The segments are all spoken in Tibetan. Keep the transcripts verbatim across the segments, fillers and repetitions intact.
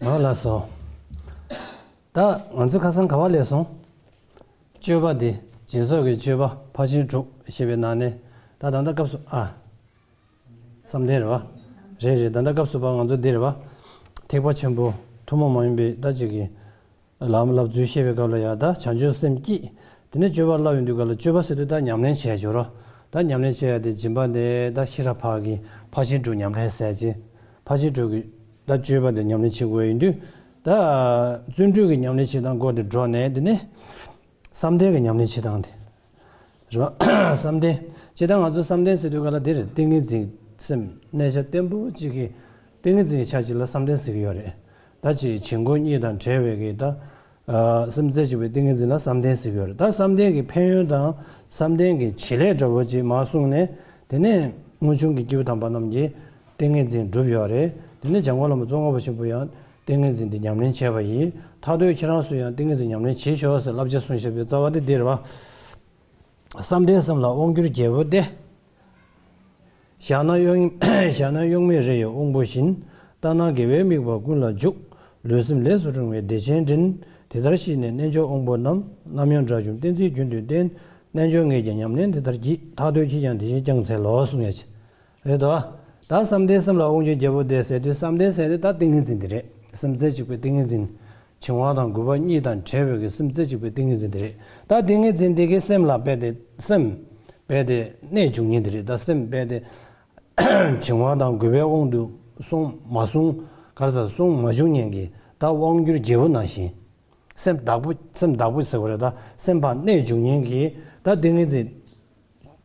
ཨ་ལགས་སོ། ད་ང་ཚོ་ཁ་སང་ག་བ་ལས་སོང་། སྤྱོད་པ་འདི་སྦྱིན་སོགས་ཀྱི་སྤྱོད་པ་ཕར་ཕྱིན་དྲུག་ཞེས་པའི་ནང་ནས། ད་ད་ལྟ་སྐབས་སུ་ཨ། བསམ་གཏན་རེད་བ། རེད་རེད། ད་ལྟ་སྐབས་སུ་བབ་ང་ཚོ་འདི་རེད་བ། ཐེག་པ་ཆེན་པོ་ཐུན་མོང་མ་ཡིན་པའི་ད་ཅིག་གི་ལམ་བསླབ་ཚུལ་བཤད་པའི་སྐབས་ལ་ཡང་ད་བྱང་ཆུབ་སེམས་བསྐྱེད། དེ་ནས་སྤྱོད་པ་བསླབ་ཡོང་དུས་སྐབས་ལ་སྤྱོད་པ་ཟེར་དུས་ད་ཉམས་ལེན་བྱས་སྦྱོར་རོ། ད་ཉམས་ལེན་བྱས་ཡ་དེ་སྦྱིན་པ་འདི་ད་ཤེས་རབ་ཕར་གྱི་ཕར་ཕྱིན་དྲུག་ཉམས་ལེན་ཟེར་ཅིང་། ཕར་ཕྱིན་དྲུག་གི་ད་སྤྱོད་པ་འདི་ཉམས་ལེན་བྱེད་དགོས་ཡིན་དུས། ད་བརྩོན་འགྲུས་ཀྱི་ཉམས་ལེན་བྱེད་སྟངས་སྐོར་དེ་འགྲོ་ནས་དེ་ནས་བསམ་གཏན་གྱི་ཉམས་ལེན་བྱེད་སྟངས་དེ། རེད་བ། བསམ་གཏན། ཇི་ལྟར་ང་ཚོ་བསམ་གཏན་ཟེར་དུས་ག་ལ་འདིར་ཏིང་ངེ་འཛིན་སེམས་གནས་ཆ་བརྟན་པོ་གཅིག་གི་ཏིང་ངེ་འཛིན་གྱི་ཆ་གཅིག་ལ་བསམ་གཏན་ཟེར་གྱི་ཡོད་རེད། ད་ཅིག་བྱིང་རྒོད་གཉིས་དང་བྲལ་བའི་གི་ད་སེམས་རྩེ་གཅིག་པའི་ཏིང་ངེ་འཛིན་ལ་བསམ་གཏན་ཟེར་གྱི་ཡོད་རེད། ད་བསམ་གཏན་གྱི་ཕན་ཡོན་དང་བསམ་གཏན་གྱི་བྱེད་ལས་འདྲ་བོ་ཅིག་མར་གསུངས་ནས། དེ་ནས་སྔོན་བྱུང་གི་སྐྱེས་བུ་དམ་པ་རྣམས་ཀྱིས་ཏིང་ངེ་འཛིན་བསྒྲུབས་ཡོད་རེད། དེ་ནས་འཇམ་མགོན་བླ་མ་ཙོང་ཁ་པ་ཆེན་པོ་ཡང་ཏིང་ངེ་འཛིན་འདི་ཉམས་ལེན་བྱས་པ་ཡིན། ཐར་འདོད་ཁྱེད་རང་ཚོས་ཡང་ཏིང་ངེ་འཛིན་ཉམས་ལེན་བྱེད་ཤོག་ཟེར་བསླབ་བྱ་གསུངས་བཞག་པའི་རྩ་བ་དེ་འདི་རེད་བ། བསམ་གཏན་སེམས་ལ་དབང་བསྒྱུར་རྒྱལ་པོ་སྟེ། བཞག་ན་གཡོ། བཞག་ན་གཡོ་མེད་རི་ཡི་དབང་པོ་བཞིན། ལྟ་ན་དགེ་བའི་དམིགས་པ་ཀུན་ལ་འཇུག་ལུས་སེམས་ལས་སུ་རུང་བའི་བདེ་ཆེན་འདྲེན། དེ་ལྟར་ཤེས་ནས་རྣལ་འབྱོར་དབང་པོ་རྣམས། ནམ་ཡང་དགྲ་བཅོམ་བསྟན་འཛིན་རྒྱུན་དུ་བརྟན། རྣལ་འབྱོར་ངས་ཀྱང་ཉམས་ལེན་དེ་ལྟར་བགྱིས། ཐར་འདོད་ཁྱེད་ཀྱང་དེ་བཞིན་ཀྱང་འཚལ་ལོ་གསུངས་ཡ་ཆེ། རེད་དོ། ད་བསམ་གཏན་སེམས་ལ་དབང་བསྒྱུར་རྒྱལ་པོ་སྟེ་ཟེར་དུས་བསམ་གཏན་ཟེར་དུས་ད་ཏིང་ངེ་འཛིན་དེ་རེད། སེམས་རྩེ་གཅིག་པའི་ཏིང་ངེ་འཛིན། བྱིང་བ་དང་རྒོད་པ་གཉིས་དང་བྲལ་བའི་གི་སེམས་རྩེ་གཅིག་པའི་ཏིང་ངེ་འཛིན་དེ་རེད། ད་ཏིང་ངེ་འཛིན་དེ་གི་སེམས་ལ་རྦད་དེ་སེམས་རྦད་དེ་གནས་འཇུག་མཁན་དེ་རེད། ད་སེམས་རྦད་དེ་བྱིང་བ་དང་རྒོད་པའི་དབང་དུ་སོང་མ་སོང་། ག་རེ་ཟེར་སོང་མ་བྱུང་མཁན་གྱི་ད་དབང་བསྒྱུར་རྒྱལ་པོ་ནང་བཞིན། སེམས་བདག་པོ་སེམས་བདག་པོ་ཟེར་བ་རེད། ད་སེམས་ཕར་གནས་འཇུག་མཁན་གྱི་ད་ཏིང་ངེ་འཛིན་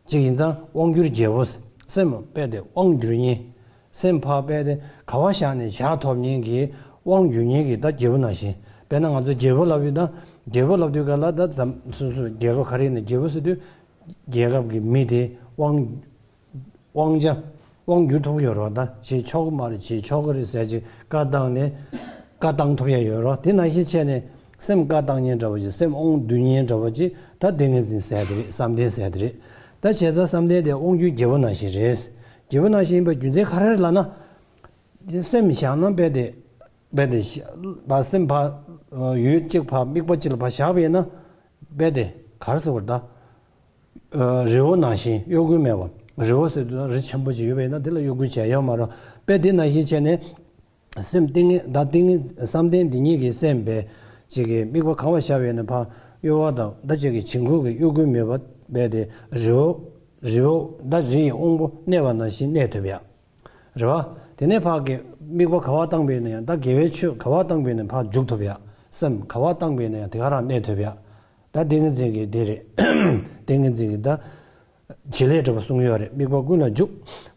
གཅིག་ཡིན་ཙང་དབང་བསྒྱུར་རྒྱལ་པོ། སེམས་རྦད་དེ་དབང་བསྒྱུར་མཁན། སེམས་ཕར་རྦད་དེ་ག་བ་བཞག་ནས་བཞག་ཐུབ་མཁན་གྱི་དབང་བསྒྱུར་མཁན་གྱི་ད་རྒྱལ་པོ་ནང་བཞིན། དཔེར་ན་ང་ཚོ་རྒྱལ་པོ་ལབ་ཡོད་ན། རྒྱལ་པོ་ལབ་དུས་ག་ལ་ད་འཛམ་སོ་སོ་རྒྱལ་ཁབ་ག་རེ་ཡིན་ན་རྒྱལ་པོ་ཟེར་དུས། རྒྱལ་ཁབ་ཀྱི་མི་དེ་དབང་དབང་ཆ་དབང་བསྒྱུར་ཐུབ་ཀྱི་ཡོད་རེད་བ། ད་བྱེད་ཆོག་གི་མ་རེད་བྱེད་ཆོག་གི་རེད་ཟེར་ཅིག་བཀའ་བཏང་ནས་བཀའ་བཏང་ཐུབ་ཡ་ཡོད་རེད་བ། དེ་ནང་བཞིན་བྱས་ནས་སེམས་བཀའ་བཏང་མཁན་འདྲ་བོ་ཅིག་སེམས་དབང་བསྡུ་མཁན་འདྲ་བོ་ཅིག་ད་ཏིང་ངེ་འཛིན་ཟེར་དེ་རེད། བསམ་གཏན་ཟེར་དེ་རེད། ད་བྱས་ཙང་བསམ་གཏན་དེ་དབང་བསྒྱུར་རྒྱལ་པོ་ནང་བཞིན་རེད། རྒྱལ་པོ་ནང་བཞིན་ཡིན་པའི་རྒྱུ་མཚན་ག་རེ་རེད་ལབ་ན། སེམས་བཞག་ན་རྦད་དེ་རྦད་དེ་བཞག་པ་སེམས་ཕར་ཡུལ་གཅིག་ཕར་དམིགས་པ་གཅིག་ལ་ཕར་བཞག་པ་ཡིན་ན། རྦད་དེ་ག་རེ་ཟེར་བ་རེད་ད། རི་བོ་ནང་བཞིན་གཡོ་འགུལ་མེད་པ། རི་བོ་ཟེར་དུས་ན་རི་ཆེན་པོ་ཅིག་ཡོད་པ་ཡིན་ན་དེ་ལ་གཡོ་འགུལ་བྱས་ཡོད་མ་རེད། དཔེ་དེ་ནང་བཞིན་བྱས་ནས་སེམས་ཏིང་ངེ་ད་ཏིང་ངེ་བསམ་གཏན་འདི་ཉིད་ཀྱི་སེམས་པས་ཅིག་གི་དམིགས་པ་གང་བ་བཞག་པ་ཡིན་ན་ཕར་གཡོ་བ་དང་ད་ཅིག་གི་བྱིང་རྒོད་ཀྱི་གཡོ་འགུལ་མེད་པ་རྦད་དེ་རི་བོ་རི་བོ་ད་རི་ཡི་དབང་པོ་གནས་པ་ནང་བཞིན་གནས་ཐུབ་ཡ། རེད་བ། དེ་ནས་ཕར་གྱི་དམིགས་པ་ག་བ་བཏང་པ་ཡིན་ན་ཡང་ད་དགེ་བའི་ཆོས་ག་བ་བཏང་པ་ཡིན་ན་ཕར་འཇུག་ཐུབ་ཡ། སེམས་ག་བ་བཏང་པ་ཡིན་ན་ཡང་དེ་ག་རང་གནས་ཐུབ་ཡ། ད་ཏིང་ངེ་འཛིན་གྱི་དེ་རེད། ཏིང་ངེ་འཛིན་གྱི་ད་བྱེད་ལས་འདྲ་བ་གསུངས་ཡོད་རེད། དམིགས་པ་ཀུན་ལ་འཇུག་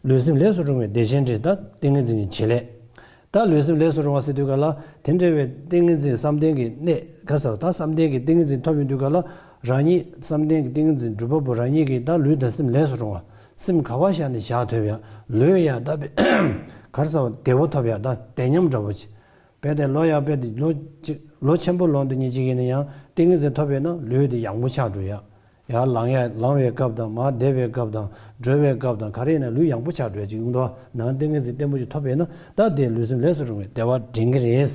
ལུས་སེམས་ལས་སུ་རུང་བའི་བདེ་ཆེན་འདྲེན། ད་ཏིང་ངེ་འཛིན་གྱི་བྱེད་ལས། ད་ལུས་སེམས་ལས་སུ་རུང་བ་ཟེར་དུས་ག་ལ་དེ་འདྲ་བའི་ཏིང་ངེ་འཛིན་བསམ་གཏན་གྱི་གནས་ག་ཟེར་ད་བསམ་གཏན་གྱི་ཏིང་ངེ་འཛིན་ཐོབ་ཡོང་དུས་ག་ལ་རང་ཉིད་བསམ་གཏན་གྱི་ཏིང་ངེ་འཛིན་སྒྲུབ་པ་པོ་རང་ཉིད་ཀྱི་ད་ལུས་དང་སེམས་ལས་སུ་རུང་བ། སེམས་ག་བ་བཞག་ནས་བཞག་ཐུབ་ཡ། ལུས་ཡང་ད་ག་རེ་ཟེར་བ་བདེ་བོ་ཐོབ་ཡ་ད་བདེ་ཉམས་འདྲ་བོ་ཅིག་རྦད་དེ་ལོ་ཡང་རྦད་དེ་ལོ་གཅིག་ལོ་ཆེན་པོ་ལོན་དུས་ཉིན་གཅིག་ཡིན་ན་ཡང་ཏིང་ངེ་འཛིན་ཐོབ་པས་ན་ལུས་དེ་ཡང་པོ་ཆགས་འགྲོ་ཡ། ཡར་ལངས་ཡ་ལངས་པའི་སྐབས་དང་མར་བསྡད་པའི་སྐབས་དང་འགྲོ་བའི་སྐབས་དང་ག་རེ་ཡིན་ན་ལུས་ཡང་པོ་ཆགས་འགྲོ་ཡ་ཅིག་ཡོང་དུས་ནང་ཏིང་ངེ་འཛིན་བརྟན་པོ་ཅིག་ཐོབ་པས་ན་ད་དེ་ལུས་སེམས་ལས་སུ་རུང་བའི་བདེ་བ་འདྲེན་གྱི་རེད།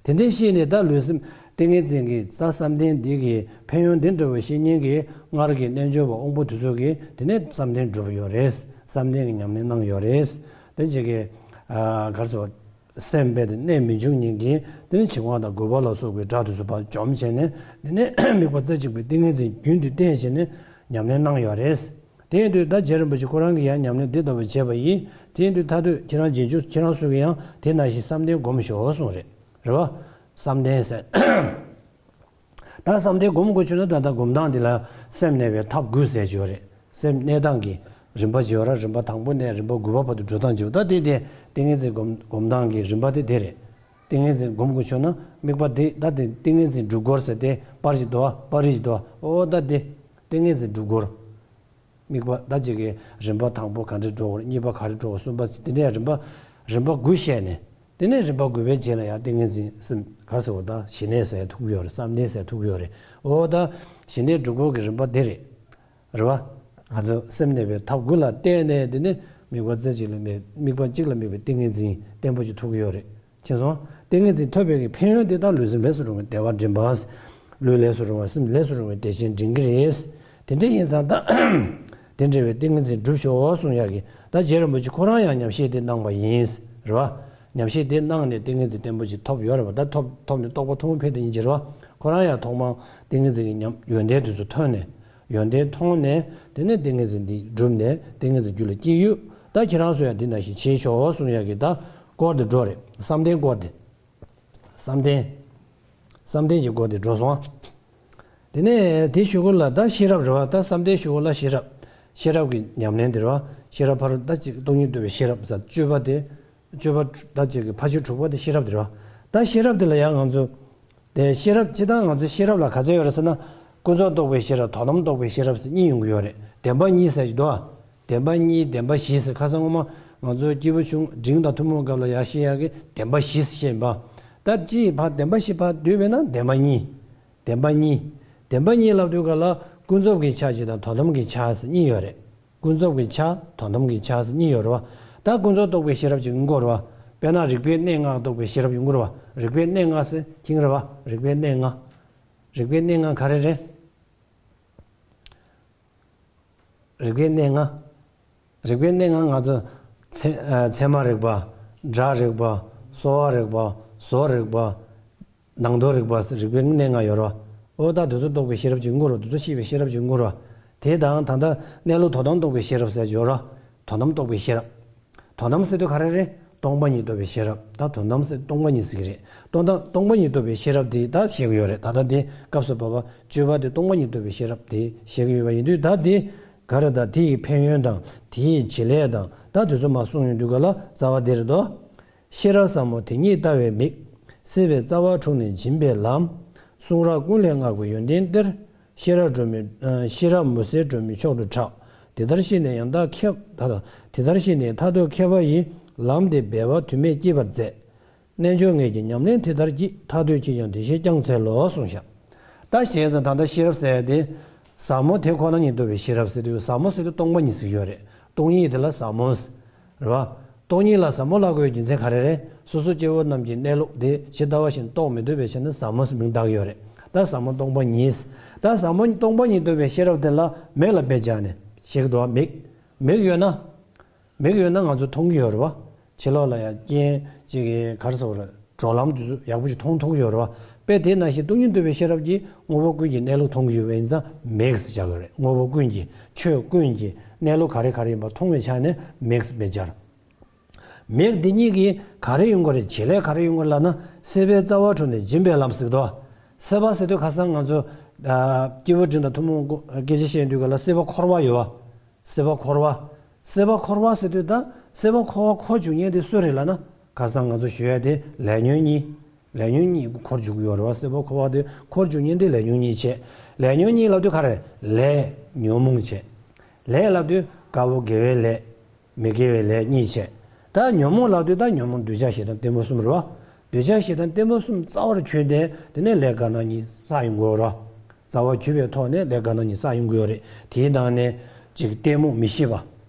དེ་འདྲའི་ཤེས་ནས་ད་ལུས་སེམས་ཏིང་ངེ་འཛིན་གྱི་རྩ་བསམ་གཏན་འདི་གི་ཕན་ཡོན་འདི་འདྲ་བ་ཤེས་མཁན་གྱི་སྔར་གྱི་རྣལ་འབྱོར་པ་དབང་པོ་དེ་ཚོ་གིས་དེ་ནས་བསམ་གཏན་སྒྲུབ་ཡོད་རེད། བསམ་གཏན་གྱི་ཉམས་ལེན་གནང་ཡོད་རེད། དེ་ཅིག་གི་ག་རེ་ཟེར་སེམས་རྦད་དེ་གནས་མི་འབྱུང་མཁན་གྱི་དེ་ནས་བྱིང་བ་དང་རྒོད་པ་ལ་སོགས་པའི་དགྲ་དེ་ཚོ་ཕར་འཇོམས་བྱས་ནས་དེ་ནས་དམིགས་པ་རྩེ་གཅིག་པའི་ཏིང་ངེ་འཛིན་རྒྱུན་དུ་བསྟེན་བྱས་ནས་ཉམས་ལེན་གནང་ཡོད་རེད། དེ་ཡིན་དུས་ད་རྗེ་རིན་པོ་ཆེ་ཁོ་རང་གིས་ཡང་ཉམས་ལེན་འདི་ལྟ་བུ་བྱས་པ་ཡིན། དེ་ཡིན་དུས་ད་དུས་ཁྱེད་རང་རྗེས་འཇུག་ཁྱེད་རང་ཚོ་གིས་ཡང་དེ་ནང་བཞིན་བསམ་གཏན་སྒོམ་ཤོག་གསུངས་རེད། རེད་བ། བསམ་གཏན་ཟེར། ད་བསམ་གཏན་སྒོམ་དགོས་བྱུང་ན་ད་ལྟ་སྒོམ་སྟངས་འདི་ལ་སེམས་གནས་པའི་ཐབས་དགུ་ཟེར་གྱི་ཡོད་རེད། སེམས་གནས་སྟངས་ཀྱི་རིམ་པ་བྱེད་ཡོད་ར། རིམ་པ་དང་པོ་ནས་རིམ་པ་དགུ་པ་བར་དུ་འགྲོ་སྟངས་བྱེད། ད་དེ་དེ་ཏིང་ངེ་འཛིན་སྒོམ་སྒོམ་སྟངས་ཀྱི་རིམ་པ་དེ་དེ་རེད། ཏིང་ངེ་འཛིན་སྒོམ་དགོས་བྱུང་ན་དམིགས་པ་དེ་ད་དེ་ཏིང་ངེ་འཛིན་སྒྲུབ་སྐོར་ཟེར་ཏེ་པར་ཞིག་འདུག་ཨ། པར་རིས་ཞིག་འདུག་ཨ། ཨོ་ད་དེ་ཏིང་ངེ་འཛིན་སྒྲུབ་སྐོར། དམིགས་པ་ད་ཅིག་གི་རིམ་པ་དང་པོ་ག་འདྲ་འགྲོ་དགོས་རེད། གཉིས་པ་ག་རེ་འགྲོ་དགོས། གསུམ་པ་དེ་འདྲའི་རིམ་པ་རིམ་པ་དགུ་བཤད་ནས། དེ་ནས་རིམ་པ་དགུ་པའི་རྗེས་ལ་ཡང་ཏིང་ངེ་འཛིན་སེམས་ག་ཟེར་བ་ད་ཞི་གནས་ཟེར་ཐུག་གི་ཡོད་རེད། བསམ་གཏན་ཟེར་ཐུག་གི་ཡོད་རེད། འོ་ད་ཞི་གནས་སྒྲུབ་སྐོར་གྱི་རིམ་པ་འདི་རེད། རེད་བ། ང་ཚོ་སེམས་གནས་པའི་ཐབས་དགུ་ལ་བརྟེན་ནས་དེ་ནས་དམིགས་པ་རྩེ་གཅིག་ལ་དམིགས་དམིགས་པ་གཅིག་ལ་དམིགས་པའི་ཏིང་ངེ་འཛིན་བརྟན་པོ་ཅིག་ཐུག་གི་ཡོད་རེད། མཁྱེན་སོང་ ཏིང་ངེ་འཛིན་ཐོབ་པའི་གི་ཕན་ཡོན་དེ་དག་ལུས་སེམས་ལས་སུ་རུང་བའི་བདེ་བ་འདྲེན་པ། ལུས་ལས་སུ་རུང་བ་སེམས་ལས་སུ་རུང་བའི་བདེ་ཆེན་འདྲེན་གྱི་རེད། དེ་འདྲ་ཡིན་ཙང་ད་དེ་འདྲ་བའི་ཏིང་ངེ་འཛིན་སྒྲུབ་ཤོག་གསུང་ཡག་གི། ད་རྗེ་རིན་པོ་ཆེ་ཁོ་རང་ཡང་ཉམས་བཞེས་དེ་གནང་བ་ཡིན། རེད་བ། ཉམས་བཞེས་དེ་གནང་ནས་ཏིང་ངེ་འཛིན་བརྟན་པོ་ཅིག་ཐོབ་ཡོད་རེད་བ། ད་ཐོབ་ཐོབ་ནས་རྟོགས་པ་ཐོན་ཕེབས་དེ་ཡིན་གྱི་རེད་བ། ཁོ་རང་ཡང་ཐོག་མར་ཏིང་ངེ་འཛིན་གྱི་ཉམས་ཡོན་ཏན་དེ་ཚོ་ཐོན་ནས། ཡོན་ཏན་མཐོང་ནས། དེ་ནས་ཏིང་ངེ་འཛིན་འདི་བསྒྲུབས་ནས་ཏིང་ངེ་འཛིན་རྒྱུད་ལ་སྐྱེས་ཡོད། ད་ཁྱེད་རང་ཚོ་ཡང་འདི་ནང་བཞིན་བྱེད་ཤོག་གསུང་ཡག་གི། ད་སྐོར་དེ་འགྲོ་རེད། བསམ་གཏན་སྐོར་དེ། བསམ་གཏན། བསམ་གཏན་གྱི་སྐོར་དེ་འགྲོ་སོང་། དེ་ནས་དེ་གཞུག་གུ་ལ་ད་ཤེས་རབ་རེད་བ། ད་བསམ་གཏན་གཞུག་གུ་ལ་ཤེས་རབ། ཤེས་རབ་ཀྱི་ཉམས་ལེན་དེ་རེད་བ། ཤེས་རབ་ཕ་རོལ་ད་ཅིག་སྟོང་ཉིད་རྟོགས་པའི་ཤེས་རབ་ཟེར་སྤྱོད་པ་དེ། སྤྱོད་པ་ད་ཅིག་གི་ཕ་ཤུལ་དྲུག་པ་དེ་ཤེས་རབ་དེ་རེད་བ། ད་ཤེས་རབ་དེ་ལ་ཡང་ང་ཚོ། དེ་ཤེས་རབ་སྤྱིར་བཏང་ང་ཚོ་ཤེས་རབ་ལ་ག་ཚོད་ཡོད་རེད་ཟེར་ན། ཀུན་རྫོབ་རྟོགས་པའི་ཤེས་རབ། དོན་དམ་རྟོགས་པའི་ཤེས་རབ་ཟེར་གཉིས་ཡོང་གི་ཡོད་རེད། བདེན་པ་གཉིས་ཟེར་གྱི་འདུག་ཨ། བདེན་པ་གཉིས། བདེན་པ་བཞི་ཟེར། ཁ་སང་སྔོན་མ་ང་ཚོ་སྐྱེས་བུ་ཆུང་འབྲིང་དང་ཐུན་མོང་སྐབས་ལ་ཡར་བཤད་ཡག་གི་བདེན་པ་བཞི་ཟེར་བཤད་ཡིན་པ། ད་ཅིའི་ཕར་བདེན་པ་བཞི་ཕར་བསྡུས་པས་ན་བདེན་པ་གཉིས། བདེན་པ་གཉིས། བདེན་པ་གཉིས་ལབ་དུས་ག་ལ་ཀུན་རྫོབ་ཀྱི་ཆ་གཅིག་དང་དོན་དམ་གྱི་ཆ་ཟེར་གཉིས་ཡོད་རེད། ཀུན་རྫོབ་ཀྱི་ཆ། དོན་དམ་གྱི་ཆ་ཟེར་གཉིས་ཡོད་རེད་བ། ད་ཀུན་རྫོབ་རྟོགས་པའི་ཤེས་རབ་ཅིག་ཡོང་གི་རེད་བ། དཔེར་ན་རིགས་པའི་གནས་ལྔ་རྟོགས་པའི་ཤེས་རབ་ཡོང་གི་རེད་བ། རིགས་པའི་གནས་ལྔ་ཟེར་མཁྱེན་གྱི་རེད་བ། རིགས་པའི་གནས་ལྔ། རིགས་པའི་གནས་ལྔ་ག་རེ་རེད། རིགས་པའི་གནས་ལྔ། རིགས་པའི་གནས་ལྔ་ང་ཚོ་ཚད་ཨ་ཚད་མ་རིག་པ། སྒྲ་རིག་པ། སོ་བ་རིག་པ། བཟོ་རིག་པ། ནང་དོན་རིག་པ་ཟེར་རིགས་པའི་གནས་ལྔ་ཡོད་རེད་བ། ཨོ་ད་དེ་ཚོ་རྟོགས་པའི་ཤེས་རབ་ཅིག་ཡོང་གི་རེད་བ། དེ་ཚོ་ཤེས་པའི་ཤེས་རབ་ཅིག་ཡོང་གི་རེད་བ། དེ་དང་ད་ལྟ་གནས་ལུགས་དོན་དམ་རྟོགས་པའི་ཤེས་རབ་ཟེར་ཡོད་རེད་བ། དོན་དམ་རྟོགས་པའི་ཤེས་རབ། དོན་དམ་ཟེར་དུས་ག་རེ་རེད། སྟོང་པ་ཉིད་རྟོགས་པའི་ཤེས་རབ། ད་དོན་དམ་ཟེར་སྟོང་པ་ཉིད་ཟེར་གྱི་རེད། སྟོང་དམ་སྟོང་པ་ཉིད་རྟོགས་པའི་ཤེས་རབ་དེ་ད་བཤད་ཀྱི་ཡོད་རེད། ད་ལྟ་དེ་སྐབས་སུ་བབ་པ་སྤྱོད་པ་དེ་སྟོང་པ་ཉིད་རྟོགས་པའི་ཤེས་རབ་དེ་བཤད་ཀྱི་ཡོད་པ་ཡིན་དུས། ད་དེ་ག་རེ། ད་དེ་ཡི་ཕན་ཡོན་དང་དེའི་བྱེད་ལས་དང་ད་དེ་ཚོ་མར་གསུངས་ཡོང་དུས་ག་ལ་རྩ་བ་དེ་རེད་དོ། ཤེས་རབ་ཟབ་མོ་དེ་ཉིད་ལྟ་བའི་མིག། སྲིད་པའི་རྩ་བ་དྲུངས་ནས་འབྱིན་པའི་ལམ། གསུང་རབ་ཀུན་ལས་བསྔགས་པའི་ཡོན་ཏན་གཏེར། ཤེས་རབ་སྒྲོན་མེ། ཤེས་རབ་མུན་སེལ་སྒྲོན་མེའི་མཆོག་ཏུ་གྲགས། དེ་ལྟར་ཤེས་ནས་ཡང་དག་ཁྱབ། ད་དེ་ལྟར་ཤེས་ནས་མཐར་ཐུག་མཁས་པ་ཡི། ལམ་དེ་འབད་པ་དུ་མས་སྐྱེད་པར་མཛད། རྣལ་འབྱོར་ངེད་ཀྱི་ཉམས་ལེན་དེ་ལྟར་བགྱིད། མཐར་ཐུག་ཁྱེད་ཀྱང་དེ་བཞིན་བསྐྱང་འཚལ་ལོ་གསུངས་ཤག་ད་བྱས་ཙང་ད་ལྟ་ཤེས་རབ་ཟེར་ཡ་དེ། ཟབ་མོ་དེ་ཁོ་ན་ཉིད་རྟོགས་པའི་ཤེས་རབ་ཟེར་དུས། ཟབ་མོ་ཟེར་དུས་སྟོང་པ་ཉིད་ཟེར་གྱི་ཡོད་རེད། སྟོང་ཉིད་དེ་ལ་ཟབ་མོ་ཟེར། རེད་བ། སྟོང་ཉིད་ལ་ཟབ་མོ་ལབ་དགོས་པའི་རྒྱུ་མཚན་ག་རེ་རེད། སོ་སོ་སྐྱེ་བོ་རྣམས་ཀྱི་གནས་ལུགས་དེ་ཇི་ལྟ་བ་བཞིན་རྟོགས་མི་ཐུབ་པའི་ཕྱིར་ན་ཟབ་མོ་ཟེར་མིང་བཏགས་ཡོད་རེད། ད་ཟབ་མོ་སྟོང་པ་ཉིད་ཟེར། ད་ཟབ་མོ་སྟོང་པ་ཉིད་རྟོགས་པའི་ཤེས་རབ་དེ་ལ་མིག་ལ་དཔེ་བྱས་ནས་བཤད་ཀྱི་འདུག་བ། མིག་མིག་ཡོད་ན། མིག་ཡོད་ན་ང་ཚོ་མཐོང་གི་ཡོད་རེད་བ། ཕྱི་ལོགས་ལ་ཡང་རྐྱེན་གཅིག་གིས་ག་རེ་ཟེར་དགོས་རེད། འགྲོ་ལམ་དེ་ཚོ་ཡག་པོ་ཞིག་མཐོང་ཐུབ་ཀྱི་ཡོད་རེད་བ། དཔེ་དེ་ནང་བཞིན་སྟོང་ཉིད་རྟོགས་པའི་ཤེས་རབ་ཀྱིས་དངོས་པོ་ཀུན་གྱི་གནས་ལུགས་མཐོང་གི་ཡོད་པ་ཡིན་ཙང་མིག་ཟེར་བྱ་དགོས་རེད། དངོས་པོ་ཀུན་གྱི། ཆོས་ཀུན་གྱི་གནས་ལུགས་ག་རེ་ག་རེ་ཡིན་པ་མཐོང་བའི་ཆ་ནས་མིག་ཟེར་དཔེ་སྦྱར། མིག་འདི་གཉིས་ཀྱིས་ག་རེ་ཡོང་གི་རེད། བྱེད་ལས་ག་རེ་ཡོང་གི་རེད་ལབ་ན། སྲིད་པའི་རྩ་བ་དྲུངས་ནས་འབྱིན་པའི་ལམ་ཟེར་གྱི་འདུག་བ། སྲིད་པ་ཟེར་དུས་ཁ་སང་ང་ཚོ་ཨ་སྐྱེས་བུ་འབྲིང་དང་ཐུན་མོང་སྐད་ཆ་བཤད་དུས་ག་ལ་སྲིད་པ་འཁོར་བ་ཡོད་བ། སྲིད་པ་འཁོར་བ། སྲིད་པ་འཁོར་བ་ཟེར་དུས་ད་སྲིད་པ་འཁོར་བ་འཁོར་འཇུག་མཁན་དེ་སུ་རེད་ལབ་ན། ཁ་སང་ང་ཚོ་ཞུ་ཡ་དེ་ལས་ཉོན་གཉིས། ལས་ཉོན་གཉིས་འཁོར་འཇུག་གི་ཡོད་རེད་བ། སྲིད་པ་འཁོར་བ་དེ་འཁོར་འཇུག་མཁན་དེ་ལས་ཉོན་གཉིས་བྱས། ལས་ཉོན་གཉིས་ལབ་དུས་ག་རེ། ལས་ཉོན་མོངས་བྱས། ལས་ལབ་དུས་དཀར་པོ་དགེ་བའི་ལས། མི་དགེ་བའི་ལས་གཉིས་བྱས། ད་ཉོན་མོངས་ལབ་དུས་ད་ཉོན་མོངས་འདོད་ཆགས་ཞེ་སྡང་གཏི་མུག་གསུམ་རེད་བ། འདོད་ཆགས་ཞེ་སྡང་གཏི་མུག་གསུམ་རྩ་བར་གྱུར་ཏེ་དེ་ནས་ལས་དགར་སྣང་གཉིས་བསགས་ཡོང་གི་ཡོད་རེད་བ། རྩ་བར་གྱུར་པའི་ཐོག་ནས་ལས་དགར་སྣང་གཉིས་བསགས་ཡོང་གི་ཡོད་རེད། དེའི་ནང་ནས་གཅིག་གཏི་མུག་མི་ཤེས་པ།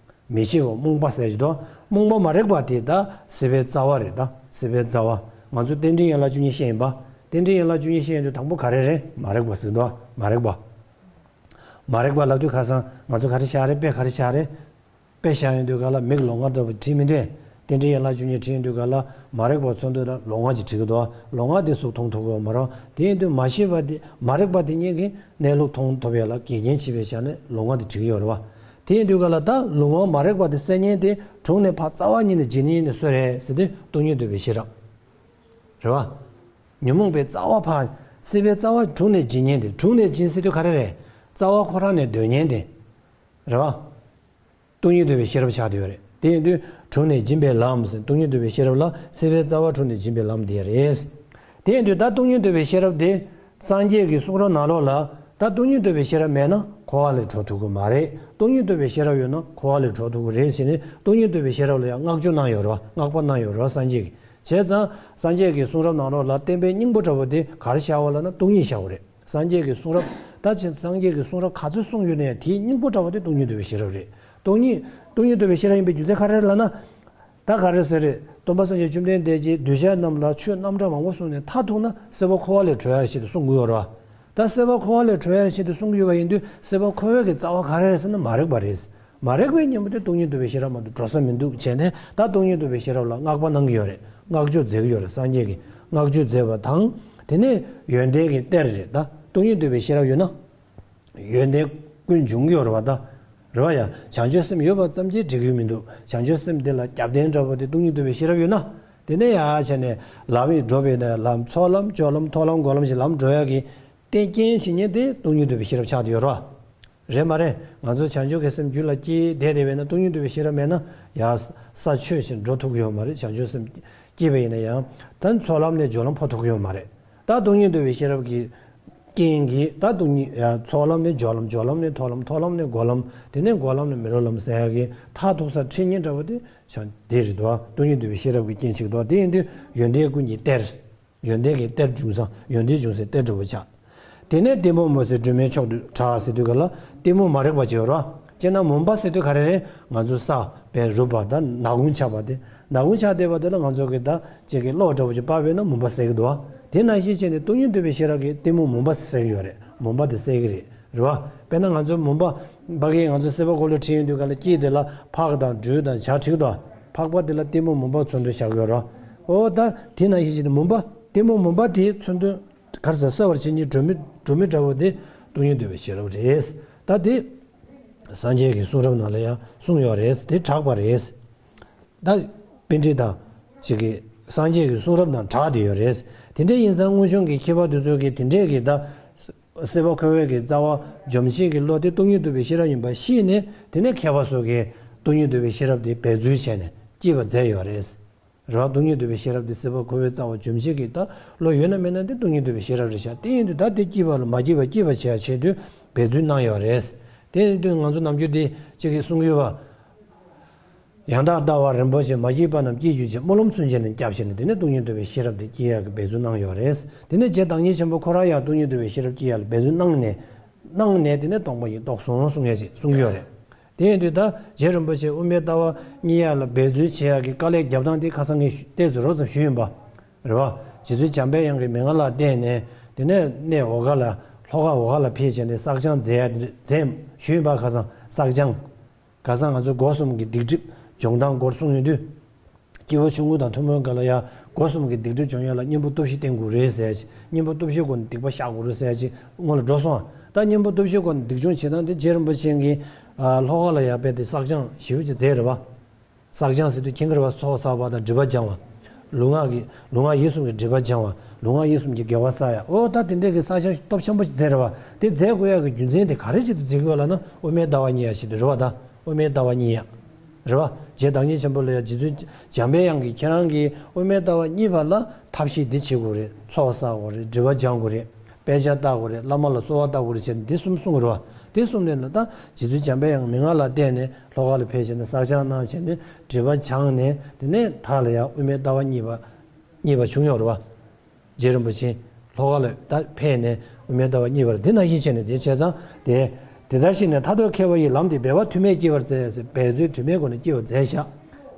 མི་ཤེས་པ་རྨོངས་པ་ཟེར་གྱི་འདུག་རྨོངས་པ་མ་རིག་པ་དེ་ད་སྲིད་པའི་རྩ་བ་རེད། ད་སྲིད་པའི་རྩ་བ། ང་ཚོ་རྟེན་འབྲེལ་ཡན་ལག་བཅུ་གཉིས་བཤད་ཡིན་པ། རྟེན་འབྲེལ་ཡན་ལག་བཅུ་གཉིས་བཤད་ཡིན་དུས་དང་པོ་ག་རེ་རེད། མ་རིག་པ་ཟེར་གྱི་འདུག་མ་རིག་པ། མ་རིག་པ་ལབ་དུས་ཁ་སང་ང་ཚོ་ག་རེ་བཞག་རེད། དཔེ་ག་རེ་བཞག་རེད། དཔེ་བཞག་ཡོང་དུས་ག་ལ་མིག་ལོང་བ་འདྲ་བོ་བྲིས་མི་འདུག་རྟེན་འབྲེལ་ཡན་ལག་བཅུ་གཉིས་བྲིས་ཡོང་དུས་ག་ལ་མ་རིག་པ་མཚོན་དུས་ལ་ལོང་བ་ཅིག་བྲིས་ཀྱི་འདུག་ལོང་བ་དེ་གཟུགས་མཐོང་ཐུབ་ཀྱི་ཡོད་མ་རེད། དེ་ཡིན་དུས་མ་ཤེས་པ་དེ། མ་རིག་པ་དེ་ཉིད་ཀྱིས་གནས་ལུགས་མཐོང་ཐུབ་ཡ་ལ་གེགས་རྐྱེན་བྱེད་པའི་ཆ་ནས་ལོང་བ་དེ་བྲིས་ཀྱི་ཡོད་རེད་བ། དེ་ཡིན་དུས་ག་ལ་ད་ལོང་བ་མ་རིག་པ་དེ་སེལ་མཁན་དེ་དྲུངས་ནས་ཕར་རྩ་བ་ཉིད་ནས་འབྱིན་མཁན་དེ་སུ་རེད་ཟེར་དུས་སྟོང་ཉིད་རྟོགས་པའི་ཤེས་རབ། རེད་བ། ཉོན་མོངས་པའི་རྩ་བ་ཕར། སྲིད་པའི་རྩ་བ་དྲུངས་ནས་འབྱིན་མཁན་དེ། དྲུངས་ནས་འབྱིན་ཟེར་དུས་ག་རེ་རེད། རྩ་བ་ཁོ་རང་ནས་འདོད་མཁན་དེ། རེད་བ། སྟོང་ཉིད་རྟོགས་པའི་ཤེས་རབ་ཆགས་བསྡད་ཡོད་རེད། དེ་ཡིན་དུས་དྲུངས་ནས་འབྱིན་པའི་ལམ་ཟེར། སྟོང་ཉིད་རྟོགས་པའི་ཤེས་རབ་ལ་སྲིད་པའི་རྩ་བ་དྲུངས་ནས་འབྱིན་པའི་ལམ་དེ་རེད། དེ་ཡིན་དུས་ད་སྟོང་ཉིད་རྟོགས་པའི་ཤེས་རབ་དེ་སངས་རྒྱས་ཀྱི་གསུང་རབ་ནང་ལོགས་ལ་ད་སྟོང་ཉིད་རྟོགས་པའི་ཤེས་རབ་མེད་ན་འཁོར་བ་ལས་གྲོལ་ཐུབ་ཀྱི་མ་རེད། སྟོང་ཉིད་རྟོགས་པའི་ཤེས་རབ་ཡོད་ན་འཁོར་བ་ལས་གྲོལ་ཐུབ་ཀྱི་རེད་ཟེར་ནས་སྟོང་ཉིད་རྟོགས་པའི་ཤེས་རབ་ལ་ཡང་བསྔགས་བརྗོད་གནང་ཡོད་རེད་བ། བསྔགས་པ་གནང་ཡོད་རེད་བ་སངས་རྒྱས་ཀྱིས། བྱས་ཙང་སངས་རྒྱས་ཀྱི་གསུང་རབ་ནང་ལོགས་ལ་བསྟན་པའི་སྙིང་པོ་འདྲ་བོ་དེ་ག་རེ་བཞག་པ་ལབ་ན་སྟོང་ཉིད་བཞག་པ་རེད། སངས་རྒྱས་ཀྱི་གསུང་རབ། ད་ཕྱིན་སངས་རྒྱས་ཀྱི་གསུང་རབ་ག་ཚོད་གསུངས་ཡོད་ན་ཡང་དེའི་སྙིང་པོ་འདྲ་བོ་དེ་སྟོང་ཉིད་རྟོགས་པའི་ཤེས་རབ་རེད། སྟོང་ཉིད། སྟོང་ཉིད་རྟོགས་པའི་ཤེས་རབ་ཡིན་པའི་རྒྱུ་མཚན་ག་རེ་རེད་ལབ་ན། ད་ག་རེ་ཟེར་རེད། སྟོན་པ་སངས་རྒྱས་བཅོམ་ལྡན་འདས་ཀྱིས་གདུལ་བྱ་རྣམས་ལ་ཆོས་རྣམ་གྲངས་མང་པོ་གསུངས་ནས་མཐར་ཐུག་ན་སྲིད་པ་འཁོར་བ་ལས་གྲོལ་ཡ་ཆེད་དུ་གསུང་གི་ཡོད་རེད་བ། ད་སྲིད་པ་འཁོར་བ་ལས་གྲོལ་ཡ་ཆེད་དུ་གསུང་གི་ཡོད་པ་ཡིན་དུས་སྲིད་པ་འཁོར་བའི་གི་རྩ་བ་ག་རེ་རེད་ཟེར་ན་མ་རིག་པ་རེད། མ་རིག་པའི་གཉེན་པོ་དེ་སྟོང་ཉིད་འདུལ་བའི་ཤེས་རབ་མ་གཏོགས་འགྲོ་ས་མི་འདུག་བྱས་ནས་ད་སྟོང་ཉིད་འདུལ་བའི་ཤེས་རབ་ལ་བསྔགས་པ་གནང་གི་ཡོད་རེད། བསྔགས་བརྗོད་མཛད་ཀྱི་ཡོད་རེད། སངས་རྒྱས་ཀྱིས་བསྔགས་བརྗོད་མཛད་པ་དང་། དེ་ནས་ཡོན་ཏན་གྱི་གཏེར་རེད། ད་སྟོང་ཉིད་འདུལ་བའི་ཤེས་རབ་ཡོད་ན། ཡོན་ཏན་ཀུན་འབྱུང་གི་ཡོད་རེད་བ་ད། རེད་བ་ཡ། བྱང་ཆུབ་སེམས་ཡོད་པ་ཙམ་གྱིས་འགྲིག་གི་མི་འདུག་བྱང་ཆུབ་སེམས་དེ་ལ་རྒྱབ་རྟེན་འདྲ་པོ་དེ་སྟོང་ཉིད་འདུལ་བའི་ཤེས་རབ་ཡོད་ན། དེ་ནས་ཡ་བྱས་ནས་ལམ་ཡི་འགྲོ་བའི་ནས་ལམ་ཚོགས་ལམ་སྦྱོར་ལམ་མཐོང་ལམ་སྒོམ་ལམ་ཞིག་ལམ་འགྲོ་ཡ་གི་རྟེན་རྐྱེན་བྱེད་མཁན་དེ་སྟོང་ཉིད་འདུལ་བའི་ཤེས་རབ་ཆགས་བསྡད་ཡོད་རེད་བ། རེད་མ་རེད། ང་ཚོ་བྱང་ཆུབ་ཀྱི་སེམས་རྒྱུད་ལ་སྐྱེས་བསྡད་བསྡད་པས་ན་སྟོང་ཉིད་འདུལ་བའི་ཤེས་རབ་མེད་ན་ཡ་ས་ཆོད་ཞིང་འགྲོ་ཐུབ་ཀྱི་ཡོད་མ་རེད། བྱང་ཆུབ་སེམས་སྐྱེས་པ་ཡིན་ན་ཡང་ད་ཚོགས་ལམ་ནས་སྦྱོར་ལམ་འཕོ་ཐུབ་ཀྱི་ཡོད་མ་རེད། ད་སྟོང་ཉིད་འདུལ་བའི་ཤེས་རབ་ཀྱི་རྐྱེན་གྱིས་ད་སྟོང་ཉིད་ཡ་ཚོགས་ལམ་ནས་སྦྱོར་ལམ་སྦྱོར་ལམ་ནས་མཐོང་ལམ་མཐོང་ལམ་ནས་སྒོམ་ལམ་དེ་ནས་སྒོམ་ལམ་ནས་མི་སློབ་ལམ་ཟེར་ཡ་གི་མཐར་ཐུག་ས་ཁྲིད་ཉིན་འདྲ་བོ་དེ་བྱང་དེ་རེད་དོ། སྟོང་ཉིད་འདུལ་བའི་ཤེས་རབ་ཀྱི་རྐྱེན་ཞིག་དོ། དེ་ཡིན་དུས་ཡོན་ཏན་ཀུན་གྱི་གཏེར། ཡོན་ཏན་གྱི་གཏེར་འབྱུང་ས་ཡོན་ཏན་འབྱུང་སའི་གཏེར་འདྲ་བོ་ཆགས། དེ་ནས་གཏི་མུག་མུན་སེལ་སྒྲོན་མེའི་མཆོག་ཏུ་གྲགས་ཟེར་དུས་ག་ལ་གཏི་མུག་མ་རིག་པ་ཅིག་ཡོད་རེད་བ། སྤྱིར་ན་མུན་པ་ཟེར་དུས་ག་རེ་རེད། ང་ཚོ་ས་བོན་རུབ་པ་དང་ནག་ཁུང་ཆགས་པ་དེ། ནག་ཁུང་ཆགས་བསྡད་པ་དེ་ལ་ང་ཚོ་གི་ད་ཅིག་གི་གློག་འདྲ་བོ་ཅིག་སྤར་བས་ན་མུན་པ་སེལ་གི་འདུག་བ། དེ་ནང་བཞིན་བྱས་ནས་སྟོང་ཉིད་འདུལ་བའི་ཤེས་རབ་ཀྱིས་གཏི་མུག་མུན་པ་སེལ་གི་ཡོད་རེད། མུན་པ་དེ་སེལ་གི་རེད། རེད་བ། དཔེར་ན་ང་ཚོ་མུན་པ། ཕ་གིའི་ང་ཚོ་སྲིད་པ་འཁོར་ལོ་ཁྲིད་ཡོང་དུས་ག་ལ་དཀྱིལ་དེ་ལ་ཕག་དང་སྦྲུལ་དང་བྱ་བྲིས་འདུག་ཕག་པ་དེ་ལ་གཏི་མུག་མུན་པ་མཚོན་དུ་བཞག་ཡོད་རེད། ཨོ་ད་དེ་ནང་བཞིན་བྱས་ནས་མུན་པ་གཏི་མུག་མུན་པ་དེའི་མཚོན་དོན་ག་རེ་ཟེར་སེལ་བར་བྱེད་ཉིད་སྒྲོན་མེ་སྒྲོན་མེ་འདྲ་བོ་དེ་སྟོང་ཉིད་འདུལ་བའི་ཤེས་རབ་རེད། ད་དེ་སངས་རྒྱས་ཀྱི་གསུང་རབ་ནང་ལ་ཡང་གསུངས་ཡོད་རེད། དེ་གྲགས་པ་རེད། ད་པཎྜི་ཏ་ཅིག་གིས་སངས་རྒྱས་ཀྱི་གསུང་རབ་ནང་གྲགས་བསྡད་ཡོད་རེད། དེ་འདྲ་ཡིན་ཙང་སྔོན་བྱུང་གི་མཁས་པ་དེ་ཚོ་གིས་དེ་འདྲས་ཀྱི་ད་སྲིད་པ་འཁོར་བའི་གི་རྩ་བ་འཇོམས་བྱེད་ཀྱི་བློ་དེ་སྟོང་ཉིད་འདུལ་བའི་ཤེས་རབ་ཡིན་པ་ཤེས་ནས། དེ་ནས་མཁས་པ་ཚོ་གིས་སྟོང་ཉིད་འདུལ་བའི་ཤེས་རབ་དེ་འབད་རྩོལ་བྱས་ནས་སྐྱེས་པ་མཛད་ཡོད་རེད། རེད་བ། སྟོང་ཉིད་འདུལ་བའི་ཤེས་རབ་དེ་སྲིད་པ་འཁོར་བའི་རྩ་བ་འཇོམས་བྱེད་ཀྱི་ད་བློ་ཡོད་ན་མེད་ན་དེ་སྟོང་ཉིད་འདུལ་བའི་ཤེས་རབ་རེད་ཤག་དེ་ཡིན་དུས་ད་དེ་སྐྱེས་པ་ལ་མ་སྐྱེས་པ་སྐྱེས་པ་བྱེད་ཡ་ཆེད་དུ་འབད་རྩོལ་གནང་ཡོད་རེད། དེ་ཡིན་དུས་ང་ཚོ་ནམ་རྒྱུན་དེ་གཅིག་གིས་གསུང་གི་ཡོད་པ། ཡང་དག་ལྟ་བ་རིན་པོ་ཆེ། མ་སྐྱེས་པ་རྣམས་སྐྱེ་གྱུར་ཅིག་སྨོན་ལམ་ཚུན་ཆད་ནས་བརྒྱབ་བྱས་ནས་དེ་ནས་སྟོང་ཉིད་འདུལ་བའི་ཤེས་རབ་དེ་སྐྱེ་ཡག་གི་འབད་རྩོལ་གནང་ཡོད་རེད། དེ་ནས་རྗེ་བདག་ཉིད་ཆེན་པོ་ཁོ་རང་ཡང་སྟོང་ཉིད་འདུལ་བའི་ཤེས་རབ་སྐྱེ་ཡག་ལ་འབད་རྩོལ་གནང་ནས། གནང་ནས་དེ་ནས་སྟོང་པ་ཉིད་རྟོགས་སོང་གསུང་ཡག་ཅིག་གསུང་གི་ཡོད་རེད། དེ་ཡིན་དུས་ད་རྗེ་རིན་པོ་ཆེ་དབུ་མའི་ལྟ་བ་རྙེད་ཡག་ལ་འབད་རྩོལ་བྱེད་ཡག་གི་དཀའ་ལས་རྒྱབ་སྟངས་དེ་ཁ་སང་ངས་བལྟས་ཚོད་རོབ་ཙམ་ཞུས་ཡིན་པ། རེད་བ། རྗེ་བཙུན་འཇམ་པའི་དབྱངས་ཀྱི་མན་ངག་ལ་བརྟེན་ནས་དེ་ནས་གནས་འོག་ཁ་ལ་ལྷོ་ཁ་འོག་ཁ་ལ་ཕེབས་བྱས་ནས་བསགས་སྦྱང་མཛད་ཡག་དེ་མཛད་ཞུས་ཡིན་པ། ཁ་སང་བསགས་སྦྱང་། ཁ་སང་ང་ཚོ་སྒོ་གསུམ་གྱི་སྡིག་སྒྲིབ་སྦྱོང་སྟངས་སྐོར་གསུངས་ཡོང་དུས། སྐྱེས་བུ་ཆུང་ངུ་དང་ཐུན་མོང་སྒང་ལ་ཡང་སྒོ་གསུམ་གྱི་སྡིག་སྒྲིབ་སྦྱོང་ཡག་ལ་གཉེན་པོ་སྟོབས་བཞི་བསྟེན་དགོས་རེད་ཟེར་ཅིག་གཉེན་པོ་སྟོབས་བཞིའི་སྒོ་ནས་སྡིག་པ་བཤགས་དགོས་རེད་ཟེར་ཅིག་སྔོན་ལ་འགྲོ་སོང་། ད་གཉེན་པོ་སྟོབས་བཞིའི་སྒོ་ནས་སྡིག་སྦྱོང་བྱེད་སྟངས་དེ་རྗེ་རིན་པོ་ཆེ་གིས་ལྷོ་ཁ་ལ་ཡང་དཔེ་དེ་བསགས་སྦྱང་ཞེ་པོ་ཅིག་མཛད་རེད་བ། བསགས་སྦྱང་ཟེར་དུས་མཁྱེན་གྱི་རེད་བ། ཚོགས་བསགས་པ་དང་སྒྲིབ་པ་སྦྱང་བ། ལུས་ངག་གི་ལུས་ངག་ཡིད་གསུམ་གྱི་སྒྲིབ་པ་སྦྱང་བ། ལུས་ངག་ཡིད་གསུམ་གྱི་དགེ་བ་བསགས་ཡག་ཨོ་ད་དེ་འདྲས་ཀྱི་བསགས་སྦྱང་སྟོབས་ཆེན་པོ་ཞིག་མཛད་རེད་བ། དེ་མཛད་དགོས་ཡག་གི་རྒྱུ་མཚན་དེ་ག་རེ་ཆེད་དུ་མཛད་དགོས་ལབ་ན་དབུ་མའི་ལྟ་བ་རྙེད་ཡག་ཆེད་དུ་རེད་བ། ད་དབུ་མའི་ལྟ་བ་རྙེད་ཡག་རེད་བ། རྗེ་བདག་ཉིད་ཆེན་པོ་ལ་ཡང་རྗེ་བཙུན་འཇམ་པའི་དབྱངས་ཀྱིས་ཁྱེད་རང་གིས་དབུ་མའི་ལྟ་བ་རྙེད་པ་ལ་ཐབས་ཤེས་འདི་བྱེད་དགོས་རེད། ཚོགས་བསགས་དགོས་རེད། སྒྲིབ་པ་སྦྱང་དགོས་རེད། དཔེ་ཆ་ལྟ་དགོས་རེད། བླ་མ་ལ་གསོལ་བ་བཏབ་དགོས་རེད་བྱས་ནས་འདི་གསུམ་གསུངས་རེད་བ། འདི་གསུམ་ལས་ལ་ད་རྗེ་བཙུན་འཇམ་པའི་དབྱངས་མན་ངག་ལ་བརྟེན་ནས་ལྷོ་ཁ་ལ་ཕེབས་བྱས་ནས་བསགས་སྦྱང་གནང་བྱས་ནས་སྒྲིབ་པ་སྦྱངས་ནས་དེ་ནས་མཐའ་ལ་ཡང་དབུ་མའི་ལྟ་བ་རྙེད་པ་རྙེད་པ་བྱུང་ཡོད་རེད་བ། རྗེ་རིན་པོ་ཆེ་ལྷོ་ཁ་ལ་ད་ཕེབས་ནས་དབུ་མའི་ལྟ་བ་རྙེད་པ་རེད། དེ་ནང་བཞིན་བྱས་ནས་དེ་བྱས་ཙང་དེ་དེ་ལྟར་ཤེས་ནས་ཐར་འདོད་མཁས་པ་ཡི་ལམ་འདི་འབད་པ་དུ་མས་སྐྱེ་བར་མཛད་ཟེར་འབད་རྩོལ་དུ་མའི་སྒོ་ནས་སྐྱེ་བར་མཛད་བཞག་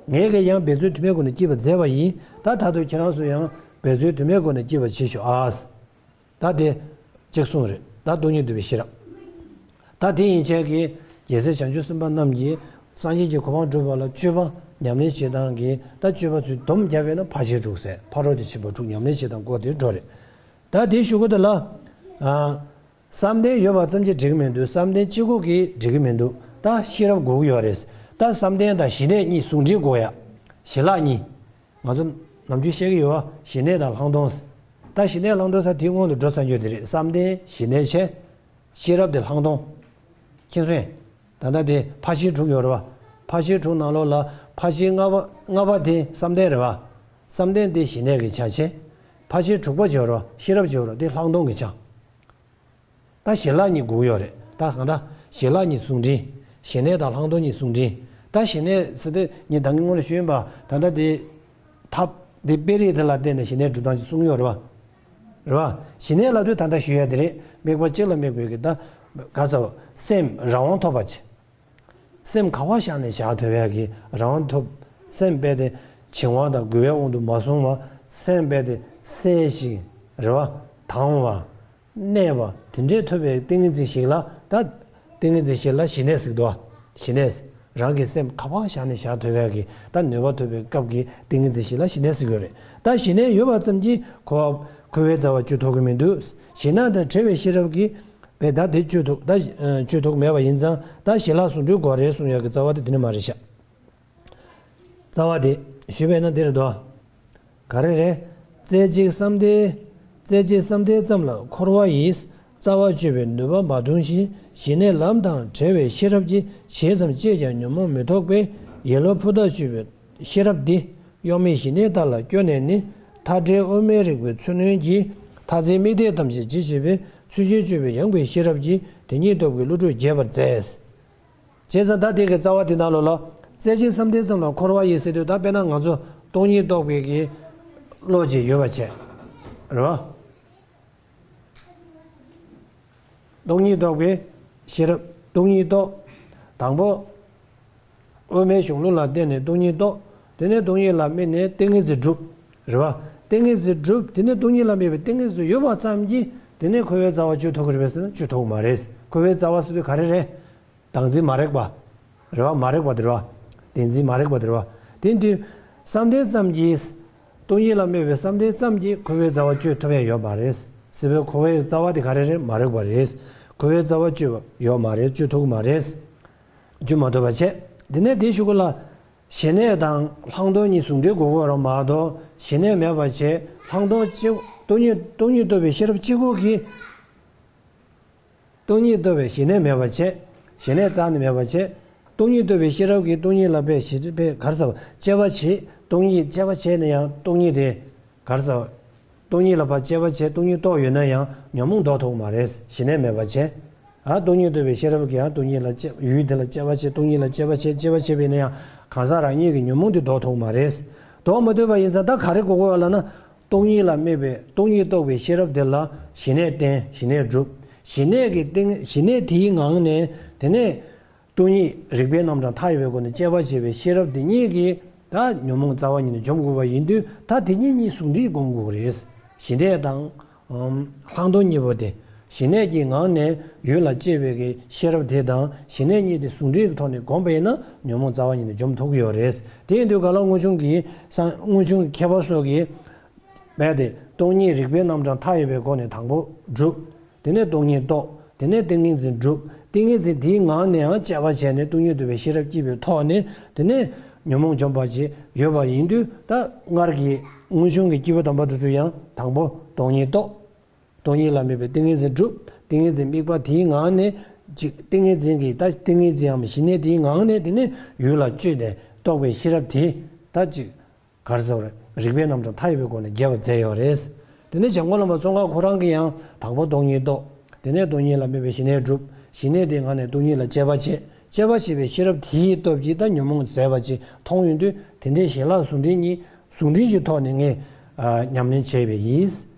ངས་ཀྱང་ཡང་འབད་རྩོལ་དུ་མའི་སྒོ་ནས་སྐྱེ་བར་མཛད་པ་ཡིན། ད་ད་དུང་ཁྱེད་རང་ཚོ་ཡང་འབད་རྩོལ་དུ་མའི་སྒོ་ནས་སྐྱེ་བར་བྱེད་ཤོག་ཨ། ད་དེ་གཅིག་གསུངས་རེད། ད་སྟོང་ཉིད་འདུལ་བའི་ཤེས་རབ། ད་དེ་ཡན་ཆད་ཀྱི་རྒྱལ་སྲས་བྱང་ཆུབ་སེམས་དཔའ་རྣམས་ཀྱིས་སངས་རྒྱས་ཀྱི་གོ་འཕང་སྒྲུབ་པ་ལ་སྤྱོད་པ་ཉམས་ལེན་བྱེད་སྟངས་ཀྱི་ད་སྤྱོད་པ་ཚུལ་སྡོམ་བརྒྱབ་པས་ན་ཕར་ཕྱིན་དྲུག་ཟེར་ཕ་རོལ་ཏུ་ཕྱིན་པ་དྲུག་ཉམས་ལེན་བྱེད་སྟངས་སྐོར་དེ་འགྲོ་རེད། ད་དེའི་གཞུག་གུ་དེ་ལ། ཨ། བསམ་གཏན་ཡོད་པ་ཙམ་གྱིས་འགྲིག་གི་མི་འདུག་བསམ་གཏན་གཅིག་པོ་གིས་འགྲིག་གི་མི་འདུག་ད་ཤེས་རབ་དགོས་ཀྱི་ཡོད་རེད། ད་བསམ་གཏན་དང་ཞི་གནས་གཉིས་ཟུང་འབྲེལ་དགོས་ཡ། ཞི་ལྷག་གཉིས། ང་ཚོ་ནམ་རྒྱུན་བཤད་ཀྱི་ཡོད་བ། ཞི་གནས་དང་ལྷག་མཐོང་། ད་ཞི་གནས་ལྷག་མཐོང་ས་དེའི་སྔོན་དུ་འགྲོ་ཚར་རྒྱུ་དེ་རེད། བསམ་གཏན་ཞི་གནས་བྱས། ཤེས་རབ་དེ་ལྷག་མཐོང་། མཁྱེན་སོང་། ད་ལྟ་དེ་ཕར་ཕྱིན་དྲུག་ཡོད་རེད་བ། ཕར་ཕྱིན་དྲུག་ནང་ལོགས་ལ་ཕར་ཕྱིན་ལྔ་པ་ལྔ་པ་དེ་བསམ་གཏན་རེད་བ། བསམ་གཏན་དེ་ཞི་གནས་ཀྱི་ཆ་བྱས། ཕར་ཕྱིན་དྲུག་པ་ཡོད་རེད་བ། ཤེས་རབ་ཡོད་རེད་བ། དེ་ལྷག་མཐོང་གི་ཆ། ད་ཞི་ལྷག་གཉིས་དགོས་ཀྱི་ཡོད་རེད། ད་གང་ལྟར་ཞི་ལྷག་གཉིས་ཟུང་འབྲེལ། ཞི་གནས་དང་ལྷག་མཐོང་གཉིས་ཟུང་འབྲེལ། ད་ཞི་གནས་ཟེར་དུས་ངས་ད་གིན་སྔོན་ལ་ཞུས་ཡིན་པ། ད་ལྟ་དེ་ཐབས་དེ་དཔེ་རིས་དེ་ལ་བརྟེན་ནས་ཞི་གནས་སྒྲུབ་སྟངས་ཅིག་གསུངས་ཡོད་རེད་བ། རེད་བ། ཞི་གནས་ལབ་དུས་ད་ལྟ་ཞུ་ཡ་དེ་རེད། དམིགས་པ་གཅིག་ལ་དམིགས་པའི་གི་ད་ག་ཟེར་བ། སེམས་རང་དབང་ཐོབ་པ་ཅིག་སེམས་ག་བ་བཞག་ནས་བཞག་ཐུབ་ཡ་གི་རང་དབང་ཐོབ། སེམས་དཔེ་དེ་ བྱིང་བ་དང་རྒུད་པའི་དབང་དུ་མ་སོང་བ་སེམས་རྦད་དེ་གསལ་ཞིང་རེ་བ་དྭངས་པ། གནས་པ་དེ་འདྲའི་ཐོབ་པའི་ཏིང་ངེ་འཛིན་ཞིག་ལ་ད། ཏིང་ངེ་འཛིན་ཞིག་ལ་ཞི་གནས་ཟེར་གྱི་འདུག་བ། ཞི་གནས། རང་གི་སེམས་ག་པར་བཞག་ནས་བཞག་ཐུབ་ཡག་གི་ད་ནུས་པ་ཐོབ་པའི་སྐབས་ཀྱི་ཏིང་ངེ་འཛིན་ཞིག་ལ་ཞི་གནས་ཟེར་གྱི་ཡོད་རེད། ད་ཞི་གནས་ཡོད་པ་ཙམ་གྱིས་འཁོར་བ་འཁོར་བའི་རྩ་བ་གཅོད་ཐུབ་ཀྱི་མི་འདུག་ཞི་གནས་དང་བྲལ་བའི་ཤེས་རབ་ཀྱིས་བས་ད་དེ་གཅོད་ཐུབ་ད་གཅོད་ཐུབ་མེད་པ་ཡིན་ཙང་ད་ཞི་ལྷག་ཟུང་འབྲེལ་དགོས་རེད་གསུང་ཡག་གི་རྩ་བ་དེ་དེ་ནི་མ་རེད་ཤག་རྩ་བ་དེ་ཞུས་པས་ན་འདིར་འདུག་ག་རེ་རེད། རྩེ་གཅིག་བསམ་གཏན། རྩེ་གཅིག་བསམ་གཏན་ཙམ་ལ་འཁོར་བ་ཡི་རྩ་བ་གཅོད་པའི་ནུས་པ་མ་ཐོན་ཞིང་ཞི་གནས་ལམ་དང་བྲལ་བའི་ཤེས་རབ་ཀྱིས་ཇི་ཙམ་དཔྱད་ཀྱང་ཉོན་མོངས་མི་རྟོག་པས་ཡེ་ལོ་ཕུ་ཐག་གཅོད་པའི་ཤེས་རབ་འདི་གཡོ་མེད་ཞི་གནས་ལྟ་ལ་བསྐྱོན་ནས་ནི་མཐའ་བྲལ་དབུ་མའི་རིག་པའི་ཚུལ་གནོན་གྱིས་མཐར་འཛིན་དམིགས་གཏད་ཐམས་ཅད་ཇི་བྱེད་པའི་ཚུལ་བཞིན་གཅོད་པའི་ཡངས་པའི་ཤེས་རབ་ཀྱིས་དེ་ཉིད་རྟོགས་པའི་བསླུ་བྲིད་རྒྱས་པར་མཛད། བྱས་ཙང་ད་དེ་གི་རྩ་བ་དེ་ནང་ལོགས་ལ་རྩེ་གཅིག་བསམ་གཏན་ཙམ་ལ་འཁོར་བ་ཡི་ཟེར་དུས་ད་དཔེར་ན་ང་ཚོ་སྟོང་ཉིད་རྟོགས་པའི་གི་བློ་ཅིག་ཡོད་པ་བྱས། རེད་བ། སྟོང་ཉིད་རྟོགས་པའི་ཤེས་རབ་སྟོང་ཉིད་རྟོགས། དང་པོ། དབུ་མའི་གཞུང་ལུགས་ལ་བརྟེན་ནས་སྟོང་ཉིད་རྟོགས། དེ་ནས་སྟོང་ཉིད་ལ་དམིགས་ནས་ཏིང་ངེ་འཛིན་སྒྲུབ། རེད་བ། ཏིང་ངེ་འཛིན་སྒྲུབ་དེ་ནས་སྟོང་ཉིད་ལ་དམིགས་པའི་ཏིང་ངེ་འཛིན་ཡོད་པ་ཙམ་གྱིས་དེ་ནས་འཁོར་བའི་རྩ་བ་གཅོད་ཐུབ་ཀྱི་རེད་པས་ཟེར་ན་གཅོད་ཐུབ་ཀྱི་མ་རེད། འཁོར་བའི་རྩ་བ་ཟེར་དུས་ག་རེ་རེད། བདག་འཛིན་མ་རིག་པ། རེད་བ། མ་རིག་པ་དེ་རེད་བ། བདེན་འཛིན་མ་རིག་པ་དེ་རེད་བ། དེ་དུས། བསམ་གཏན་ཙམ་གྱིས། སྟོང་ཉིད་ལ་དམིགས་པའི་བསམ་གཏན་ཙམ་གྱིས་འཁོར་བའི་རྩ་བ་གཅོད་ཐུབ་ཡ་ཡོད་མ་རེད། སྲིད་པའི་འཁོར་བའི་རྩ་བ་དེ་ག་རེ་རེད། མ་རིག་པ་རེད། འཁོར་བའི་རྩ་བ་གཅོད་པ་ཡོད་མ་རེད། གཅོད་ཐུབ་ཀྱི་མ་རེད། གཅོད་མ་ཐུབ་པ་བྱས། དེ་ནས་དེའི་གཞུག་གུ་ལ། ཞི་གནས་དང་ལྷག་མཐོང་གཉིས་ཟུང་འབྲེལ་དགོས་ཀྱི་ཡོད་རེད་མ་གཏོགས་ཞི་གནས་མེད་པ་བྱས་ལྷག་མཐོང་གཅིག་སྟོང་ཉིད་སྟོང་ཉིད་རྟོགས་པའི་ཤེས་རབ་གཅིག་པོ་གིས། སྟོང་ཉིད་རྟོགས་པའི་ཞི་གནས་མེད་པ་བྱས། ཞི་གནས་རྩ་ནས་མེད་པ་བྱས། སྟོང་ཉིད་རྟོགས་པའི་ཤེས་རབ་ཀྱིས་སྟོང་ཉིད་ལ་དཔེ་ཞི་དཔེ་གར་ཟ་བ་དཔྱད་པ་བྱེད་སྟོང་ཉིད་དཔྱད་པ་བྱས་ན་ཡང་སྟོང་ཉིད་དེ་གར་ཟ་བ། སྟོང་ཉིད་ལ་ཕར་དཔྱད་པ་བྱས་སྟོང་ཉིད་རྟོགས་ཡོད་ན་ཡང་ཉོན་མོངས་ཟློག་ཐུབ་མ་རེད། ཞི་གནས་མེད་པ་བྱས། ཨ་སྟོང་ཉིད་རྟོགས་པའི་ཤེས་རབ་ཀྱིས་ཡང་སྟོང་ཉིད་ལ་དཔྱད་ཡུལ་དེ་ལ་དཔྱད་པ་བྱས་སྟོང་ཉིད་ལ་དཔྱད་པ་བྱས་དཔྱད་པ་བྱས་པས་ན་ཡང་གང་ཟག་རང་ཉིད་ཀྱི་ཉོན་མོངས་དེ་ཟློག་ཐུབ་མ་རེད། ཟློག་མ་ཐུབ་པ་ཡིན་ཙང་ད་ག་རེ་དགོས་ཀྱི་ཡོད་ལབ་ན། སྟོང་ཉིད་ལ་དམིགས་པའི་སྟོང་ཉིད་རྟོགས་པའི་ཤེས་རབ་དེ་ལ་ཞི་གནས་བསྟེན་ཞི་གནས་སྒྲུབ། ཞི་གནས་ཀྱི་སྟེང་ཞི་གནས་དེའི་ངང་ནས་དེ་ནས་སྟོང་ཉིད་རིག་པའི་རྣམ་གྲངས་མཐའ་ཡས་པའི་སྒོ་ནས་དཔྱད་པ་བྱེད་པའི་ཤེས་རབ་དེ་ཉིད་ཀྱིས་ད་ཉོན་མོངས་རྩ་བ་ཉིད་ནས་འཇོམས་དགོས་པ་ཡིན་དུས་ད་དེ་གཉིས་གཉིས་ཟུང་འབྲེལ་སྒོམ་དགོས་རེད། ཞི་གནས་དང་། ལྷག་མཐོང་གཉིས་པོ་དེ། ཞི་གནས་ཀྱི་ངང་ནས་ཡུལ་ལ་དཔྱད་པའི་གི་ཤེས་རབ་དེ་དང་ཞི་གནས་གཉིས་དེ་ཟུང་འབྲེལ་གྱི་ཐོག་ནས་སྒོམ་པ་ཡིན་ན་ཉོན་མོངས་རྩ་བ་ཉིད་ནས་འཇོམས་ཐུབ་ཀྱི་ཡོད་རེད། དེ་ཡིན་དུས་ག་ལ་དངོས་བྱུང་གི་སངས་དངོས་བྱུང་གི་མཁས་པ་སོགས་ཀྱིས། རྦད་དེ་སྟོང་ཉིད་རིག་པའི་རྣམ་གྲངས་མཐའ་ཡས་པའི་སྒོ་ནས་དང་པོ་སྒྲུབ། དེ་ནས་སྟོང་ཉིད་རྟོགས། དེ་ནས་ཏིང་ངེ་འཛིན་སྒྲུབ། ཏིང་ངེ་འཛིན་དེའི་ངང་ནས་ཡང་དཔྱད་པ་བྱས་ནས་སྟོང་ཉིད་རྟོགས་པའི་ཤེས་རབ་སྐྱེས་པའི་ཐོག་ནས་དེ་ནས་ཉོན་མོངས་འཇོམས་པ་ཅིག་ཡོད་པ་ཡིན་དུས་ད་སྔར་གྱི་དངོས་བྱུང་གི་སྐྱེས་བུ་དམ་པ་དེ་ཚོ་ཡང་དང་པོ་སྟོང་ཉིད་རྟོགས། སྟོང་ཉིད་ལ་དམིགས་པའི་ཏིང་ངེ་འཛིན་སྒྲུབ། ཏིང་ངེ་འཛིན་དམིགས་པ་དེའི་ངང་ནས་ཅིག་ཏིང་ངེ་འཛིན་གྱིས་ད་ཏིང་ངེ་འཛིན་འམ་ཞི་གནས་དེའི་ངང་ནས་དེ་ནས་ཡུལ་ལ་དཔྱོད་ནས་རྟོགས་པའི་ཤེས་རབ་དེ་ད་ཅིག་གར་ཟེར་བ་རེད། རིག་པའི་རྣམ་གྲངས་མཐའ་ཡས་པའི་སྒོ་ནས་རྒྱས་པར་མཛད་ཡོད་རེད། དེ་ནས་འཇམ་མགོན་བླ་མ་ཙོང་ཁ་ཁོ་རང་གིས་ཡང་དང་པོ་སྟོང་ཉིད་རྟོགས། དེ་ནས་སྟོང་ཉིད་ལ་དམིགས་པའི་ཞི་གནས་སྒྲུབ། ཞི་གནས་དེའི་ངང་ནས་སྟོང་ཉིད་ལ་དཔྱད་པ་བྱེད། དཔྱད་པ་བྱེད་པའི་ཤེས་རབ་དེའི་སྟོབས་ཀྱིས་ད་ཉོན་མོངས་ཟད་པ་ཅིག་མཐོང་ཡོང་དུས་དེ་འདྲའི་ཞི་ལྷག་ཟུང་འབྲེལ་གཉིས་ཟུང་འབྲེལ་གྱི་ཐོག་ནས་ངས་ཨ་ཉམས་ལེན་བྱས་པ་ཡིན།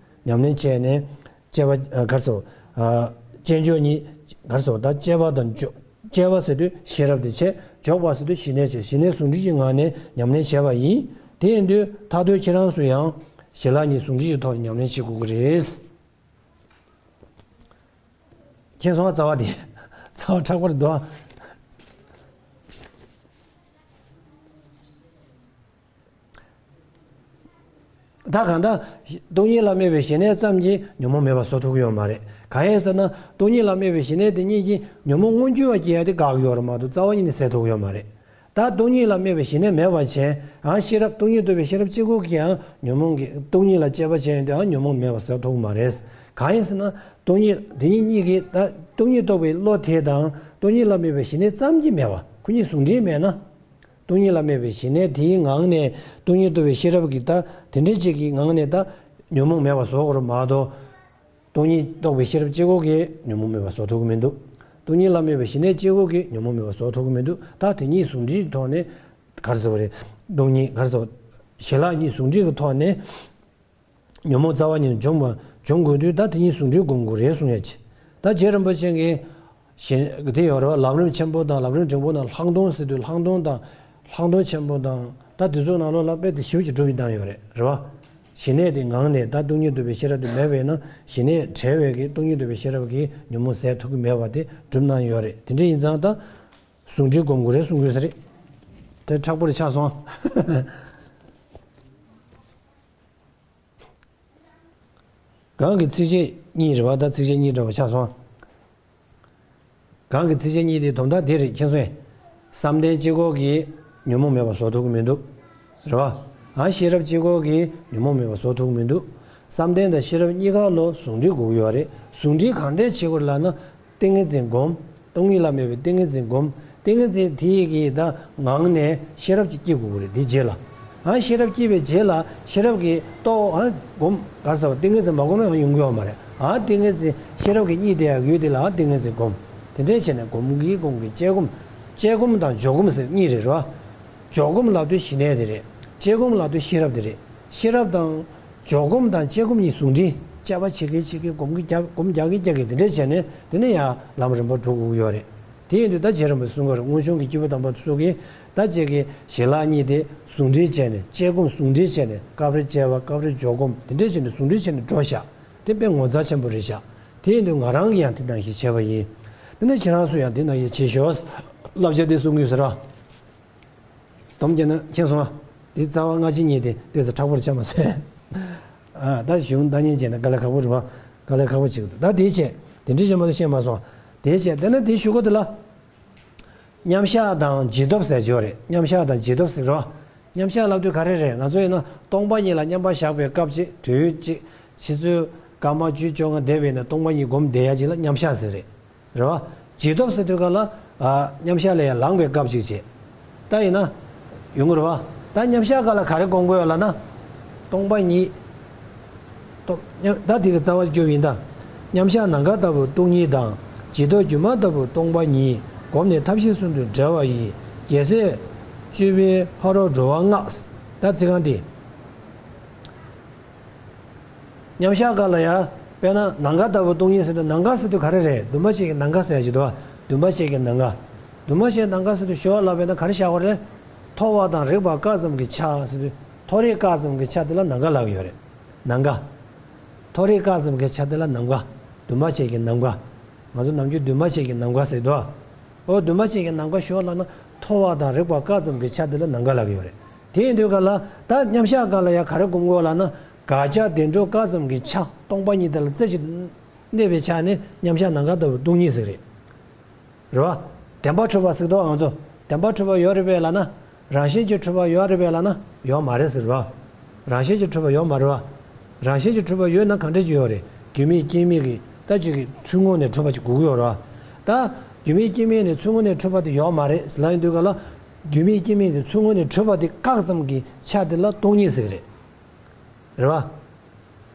ཉམས་ལེན་བྱས་ནས་དཔྱད་པ་ཨ་གར་ཟེར་ཨ་དཔྱད་འཇོག་གཉིས་གར་ཟེར་ད་དཔྱད་པ་དང་འཇོག་དཔྱད་པ་ཟེར་དུས་ཤེས་རབ་དེ་བྱས། འཇོག་པ་ཟེར་དུས་ཞི་གནས་བྱས། ཞི་གནས་ཟུང་འབྲེལ་གྱི་ངང་ནས་ཉམས་ལེན་བྱས་པ་ཡིན། དེ་ཡིན་དུས་མཐར་ཐུག་ཁྱེད་རང་ཚོ་ཡང་ཞི་ལྷག་གཉིས་ཟུང་འབྲེལ་གྱི་ཐོག་ནས་ཉམས་ལེན་བྱེད་དགོས་ཀྱི་རེད། མཁྱེན་སོང་ང་། རྩ་བ་དེ་རྩ་བ་དྲག་པོ་རེད་དོ། ད་གང་ལྟར་སྟོང་ཉིད་ལ་དམིགས་པའི་ཞི་གནས་ཙམ་གྱིས་ཉོན་མོངས་མེད་པ་བཟོ་ཐུབ་ཀྱི་ཡོད་མ་རེད། གང་ཡིན་ཟེར་ན་སྟོང་ཉིད་ལ་དམིགས་པའི་ཞི་གནས་དེ་ཉིད་ཀྱིས་ཉོན་མོངས་མངོན་གྱུར་བ་སྐྱེ་ཡ་དེ་དགག་གི་ཡོད་རེད་མ་གཏོགས་རྩ་བ་ཉིད་ནས་ཟད་ཐུབ་ཀྱི་ཡོད་མ་རེད། ད་སྟོང་ཉིད་ལ་དམིགས་པའི་ཞི་གནས་མེད་པ་བྱས་ཨང་ཤེས་རབ་སྟོང་ཉིད་རྟོགས་པའི་ཤེས་རབ་གཅིག་པོ་གིས་ཨང་ཉོན་མོངས་ཀྱི་སྟོང་ཉིད་ལ་དཔྱད་པ་བྱས་ཡོང་དུས་ཨང་ཉོན་མོངས་མེད་པ་བཟོ་ཐུབ་ཀྱི་མ་རེད། གང་ཡིན་ཟེར་ན་སྟོང་ཉིད་དེ་ཉིད་གཉིས་ཀྱིས་ད་སྟོང་ཉིད་རྟོགས་པའི་བློ་དེ་དང་སྟོང་ཉིད་ལ་དམིགས་པའི་ཞི་གནས་ཙམ་གྱིས་མེད་པ་ཁོ་གཉིས་ཟུང་འབྲེལ་མེད་ན། སྟོང་ཉིད་ལ་དམིགས་པའི་ཞི་གནས་དེའི་ངང་ནས་སྟོང་ཉིད་རྟོགས་པའི་ཤེས་རབ་ཀྱིས་ད་དེ་འདྲའི་ཅིག་གི་ངང་ནས་ད་ཉོན་མོངས་མེད་པ་བཟོ་དགོས་རེད་མ་གཏོགས། སྟོང་ཉིད་རྟོགས་པའི་ཤེས་རབ་གཅིག་པོ་གིས་ཉོན་མོངས་མེད་པ་བཟོ་ཐུབ་ཀྱི་མི་འདུག་སྟོང་ཉིད་ལ་དམིགས་པའི་ཞི་གནས་གཅིག་པོ་གིས་ཉོན་མོངས་མེད་པ་བཟོ་ཐུབ་ཀྱི་མི་འདུག་ད་དེ་གཉིས་ཟུང་འབྲེལ་གྱི་ཐོག་ནས་ག་རེ་ཟེར་བ་རེད། སྟོང་ཉིད་ག་རེ་ཟེར་བ། ཞི་ལྷག་གཉིས་ཟུང་འབྲེལ་གྱི་ཐོག་ནས། ཉོན་མོངས་རྩ་བ་ཉིད་ནས་འཇོམས་པ་འཇོམས་དགོས་དུས་ད་དེ་གཉིས་ཟུང་འབྲེལ་སྒོམ་དགོས་རེད་གསུང་ཡ་ཅིག་ད་རྗེ་རིན་པོ་ཆེ་གིས་གཞན་དེ་ཡོད་རེད་བ། ལམ་རིམ་ཆེན་པོ་དང་ལམ་རིམ་འབྲིང་པོ་དང་ལྷག་མཐོང་ཟེར་དུས་ལྷག་མཐོང་དང་ ལྷག་མཐོང་ཆེན་པོ་དང་ད་དེ་ཚོའི་ནང་ལོགས་ལ་དཔེ་དེ་ཞེ་པོ་ཅིག་གྲུབ་ཡིན་བཏང་ཡོད་རེད། རེད་བ། ཞི་གནས་དེ་ངང་ནས་ད་སྟོང་ཉིད་རྟོགས་པའི་ཤེས་རབ་དེ་མེད་པས་ན་ཞི་གནས་བྲལ་བའི་གི་སྟོང་ཉིད་རྟོགས་པའི་ཤེས་རབ་ཀྱིས་ཉོན་མོངས་ཟད་ཐུབ་ཀྱི་མེད་པ་དེ་གྲུབ་གནང་ཡོད་རེད། དེ་འདྲ་ཡིན་ཙང་ད་ཟུང་འབྲེལ་སྒོམ་དགོས་རེད་གསུང་དགོས་ས་རེད། དེ་མཁྲེགས་པོ་རེ་ཆགས་སོང་། གང་གི་ཚིགས་བཅད་གཉིས་རེད་བ། ད་ཚིགས་བཅད་གཉིས་འདྲ་བོ་ཆགས་སོང་། གང་གི་ཚིགས་བཅད་གཉིས་དེའི་དོན་དག་འདི་རེད། མཁྱེན་སོང་ངས། བསམ་གཏན་གཅིག་པོ་གིས་ཉོན་མོངས་མེད་པ་བཟོ་ཐུབ་ཀྱི་མི་འདུག་རེད་བ། ཨ་ཤེས་རབ་གཅིག་པོ་གིས་ཉོན་མོངས་མེད་པ་བཟོ་ཐུབ་ཀྱི་མི་འདུག་བསམ་གཏན་དང་ཤེས་རབ་གཉིས་ཀ་ལོ་ཟུང་འབྲེལ་དགོས་ཀྱི་ཡོད་རེད། ཟུང་འབྲེལ་གང་འདྲས་བྱེད་དགོས་ལབ་ན། ཏིང་ངེ་འཛིན་སྒོམ། སྟོང་ཉིད་ལ་དམིགས་པའི་ཏིང་ངེ་འཛིན་སྒོམ། ཏིང་ངེ་འཛིན་དེ་ཡི་གི་ད་ངང་ནས་ཤེས་རབ་ཅིག་སྐྱེ་དགོས་ཀྱི་རེད། དེ་རྗེས་ལ། ཨ་ཤེས་རབ་སྐྱེས་པའི་རྗེས་ལ་ཤེས་རབ་ཀྱིས་རྟོགས། ཨ་སྒོམ་ག་ཟེར་བ། ཏིང་ངེ་འཛིན་མ་སྒོམ་ན་ཡང་ཡོང་གི་ཡོད་མ་རེད། ཨ་ཏིང་ངེ་འཛིན་ཤེས་རབ་ཀྱི་གཉིས་དེ་ཡང་ཡོད་དེ་ལ་ཨ་ཏིང་ངེ་འཛིན་སྒོམ། དེ་འདྲས་བྱས་ནས་སྒོམ་གྱིས་སྒོམ་གྱིས་དཔྱད་སྒོམ། དཔྱད་སྒོམ་དང་འཇོག་སྒོམ་ཟེར་གཉིས་རེད། རེད་བ། འཇོག་སྒོམ་ལབ་དུས་ཞི་གནས་དེ་རེད། དཔྱད་སྒོམ་ལབ་དུས་ཤེས་རབ་དེ་རེད། ཤེས་རབ་དང་འཇོག་སྒོམ་དང་དཔྱད་སྒོམ་གཉིས་ཟུང་འབྲེལ། དཔྱད་པ་བྱེད་ཀྱིན་བྱེད་ཀྱིན་སྒོམ་གྱིན་རྒྱག་སྒོམ་རྒྱག་གིན་རྒྱག་གིན་དེ་འདྲས་བྱས་ནས་དེ་ནས་ཡང་ལམ་རིམ་པ་འགྲོ་དགོས་ཀྱི་ཡོད་རེད། དེ་ཡིན་དུས་ད་རྗེ་རིན་པོ་ཆེས་གསུང་གི་རེད། སྔོན་བྱུང་གི་སྐྱེས་བུ་དམ་པ་ཚོ་གིས་ད་ཅིག་གི་ཞི་ལྷག་གཉིས་དེ་ཟུང་འབྲེལ་བྱས་ནས། དཔྱད་སྒོམ་ཟུང་འབྲེལ་བྱས་ནས། སྐབས་རེ་དཔྱད་པ་སྐབས་རེ་འཇོག་སྒོམ་དེ་འདྲས་བྱས་ནས་ཟུང་འབྲེལ་བྱས་ནས་འགྲོ་ཤག་དེ་དཔེ་ངོ་མཚར་ཆེན་པོ་རེད་ཤག་དེ་ཡིན་དུས་ང་རང་གིས་ཡང་དེ་ནང་བཞིན་བྱས་པ་ཡིན། དེ་ནས་ཁྱེད་རང་ཚོས་ཡང་དེ་ནང་བཞིན་བྱེད་ཤོག་བསླབ་བྱ་དེ་གསུང་གི་ཡོད་ཟེར་བ། སྡོམ་བརྒྱབ་ན་མཁྱེན་སོང་ང་། འདི་རྩ་བ་སྔ་ཕྱི་གཉིས་དེ་ཏོག་ཙམ་མཁྲེགས་པོར་ཆགས་མ་སོང་། ཨ་ད་གཞུང་བདག་ཉིད་བྱས་ན་དཀའ་ལས་ཁག་པོ་རེད་བ། དཀའ་ལས་ཁག་པོ་ཅིག་འདུག་ད་དེ་བྱས་དེ་འདྲ་བྱས་མ་གཏོགས་ཤེས་མ་སོང་། དེ་བྱས་དེ་ནས་དེ་ཞུ་གོ་དེ་ལ། མཉམ་བཞག་དང་རྗེས་ཐོབ་ཟེར་གྱི་ཡོད་རེད། མཉམ་བཞག་དང་རྗེས་ཐོབ་ཟེར་གྱི་རེད་བ། མཉམ་བཞག་ལབ་དུས་ག་རེ་རེད། ང་ཚོ་ཡིན་ན་སྟོང་པ་ཉིད་ལ་མཉམ་པར་བཞག་པའི་སྐབས་ཅིག་དུས་ཡུན་ཅིག་ཆུ་ཚོད་སྐར་མ་བཅུ་བཅོ་ལྔ་བསྡད་པ་ཡིན་ན་སྟོང་པ་ཉིད་སྒོམ་བསྡད་ཡ་ཅིག་ལ་མཉམ་བཞག་ཟེར་རེད། རེད་བ། རྗེས་ཐོབ་ཟེར་དུས་ག་ལ། ཨ་མཉམ་བཞག་ལས་ཡང་ལངས་པའི་སྐབས་ཅིག་བྱས། ད་ཡིན་ན། ཡོང་གི་རེད་བ། ད་མཉམ་བཞག་སྐབས་ལ་ག་རེ་སྒོམ་དགོས་ཡོད་ལབ་ན། སྟོང་པ་ཉིད། སྟོ་མཉམ་ད་དེ་གི་རྩ་བ་སྐྱོབ་ཡིན་ད། མཉམ་བཞག་ནམ་མཁའ་ལྟ་བུ་སྟོང་ཉིད་དང་། རྗེས་ཐོབ་སྒྱུ་མ་ལྟ་བུ་སྟོང་པ་ཉིད། སྒོམ་ནི་ཐབས་ཤེས་གསུམ་དུ་འབྲེལ་བ་ཡིས། རྒྱལ་སྲས་སྤྱོད་པའི་ཕ་རོལ་འགྲོ་བ་ལྔ། ད་ཚིག་རྐང་དེ། མཉམ་བཞག་སྐབས་ལ་ཡ། དཔེར་ན་ནམ་མཁའ་ལྟ་བུ་སྟོང་ཉིད་ཟེར་དུས། ནམ་མཁའ་ཟེར་དུས་ག་རེ་རེད། འདུན་མ་བྱེད་ཀྱི་ནམ་མཁའ་ཟེར་ཡ་ཅིག་འདུག་འདུན་མ་བྱེད་ཀྱི་ནམ་མཁའ། འདུན་མ་བྱེད་ནམ་མཁའ་ཟེར་དུས་ཞོར་ལ་དཔེར་ན་ག་རེ་བཞག་དགོས་རེད། མཐོ་བ་དང་རིག་པ་བཀག་ཙམ་གྱི་ཆ་ཟེར་དུས། མཐོ་རིས་བཀག་ཙམ་གྱི་ཆ་དེ་ལ་ནམ་མཁའ་ལབ་ཀྱི་ཡོད་རེད། ནམ་མཁའ། མཐོ་རིས་བཀག་ཙམ་གྱི་ཆ་དེ་ལ་ནམ་མཁའ། འདུན་མ་བྱེད་ཀྱི་ནམ་མཁའ། ང་ཚོ་ནམ་རྒྱུན་འདུན་མ་བྱེད་ཀྱི་ནམ་མཁའ་ཟེར་འདུག་འོ་འདུན་མ་བྱེད་ཀྱི་ནམ་མཁའ་ཞོར་ལ་ན་མཐོ་བ་དང་རིག་པ་བཀག་ཙམ་གྱི་ཆ་དེ་ལ་ནམ་མཁའ་ལབ་ཀྱི་ཡོད་རེད། དེ་ཡིན་དུས་ག་ལ་ད་མཉམ་བཞག་སྐབས་ལ་ཡ་ག་རེ་སྒོམ་དགོས་ལབ་ན། དགག་བྱ་བདེན་གྲུབ་བཀག་ཙམ་གྱི་ཆ་སྟོང་པ་ཉིད་དེ་ལ་རྩེ་གཅིག་གནས་པའི་ཆ་ནི་མཉམ་བཞག་ནམ་མཁའ་ལྟ་བུ་སྟོང་ཉིད་ཟེར་རེད། རེད་བ། བདེན་པར་གྲུབ་པ་ཟེར་དུས་ང་ཚོ་བདེན་པར་གྲུབ་པ་ཡོད་རེད་པས་ལབ་ན། རང་བཞིན་གྱིས་གྲུབ་པ་ཡོད་རེད་པས་ལབ་ན་ཡོད་མ་རེད་ཟེར་བ། རང་བཞིན་གྱིས་གྲུབ་པ་ཡོད་མ་རེད་བ། རང་བཞིན་གྱིས་གྲུབ་པ་ཡོད་ན་གང་འདྲ་ཅིག་ཡོད་རེད། རྒྱུ་མེད་རྐྱེན་མེད་ཀྱི་ད་ཅིག་གི་ཚུར་ངོས་ནས་གྲུབ་པ་ཅིག་དགོས་ཀྱི་ཡོད་རེད་བ། ད་རྒྱུ་མེད་རྐྱེན་མེད་ནས་ཚུར་ངོས་ནས་གྲུབ་པ་དེ་ཡོད་མ་རེད་ལབ་ཡིན་དུས་ག་ལ། རྒྱུ་མེད་རྐྱེན་མེད་ཀྱི་ཚུར་ངོས་ནས་གྲུབ་པ་དེ་བཀག་ཙམ་གྱི་ཆ་དེ་ལ་སྟོང་ཉིད་ཟེར་གི་རེད། རེད་བ།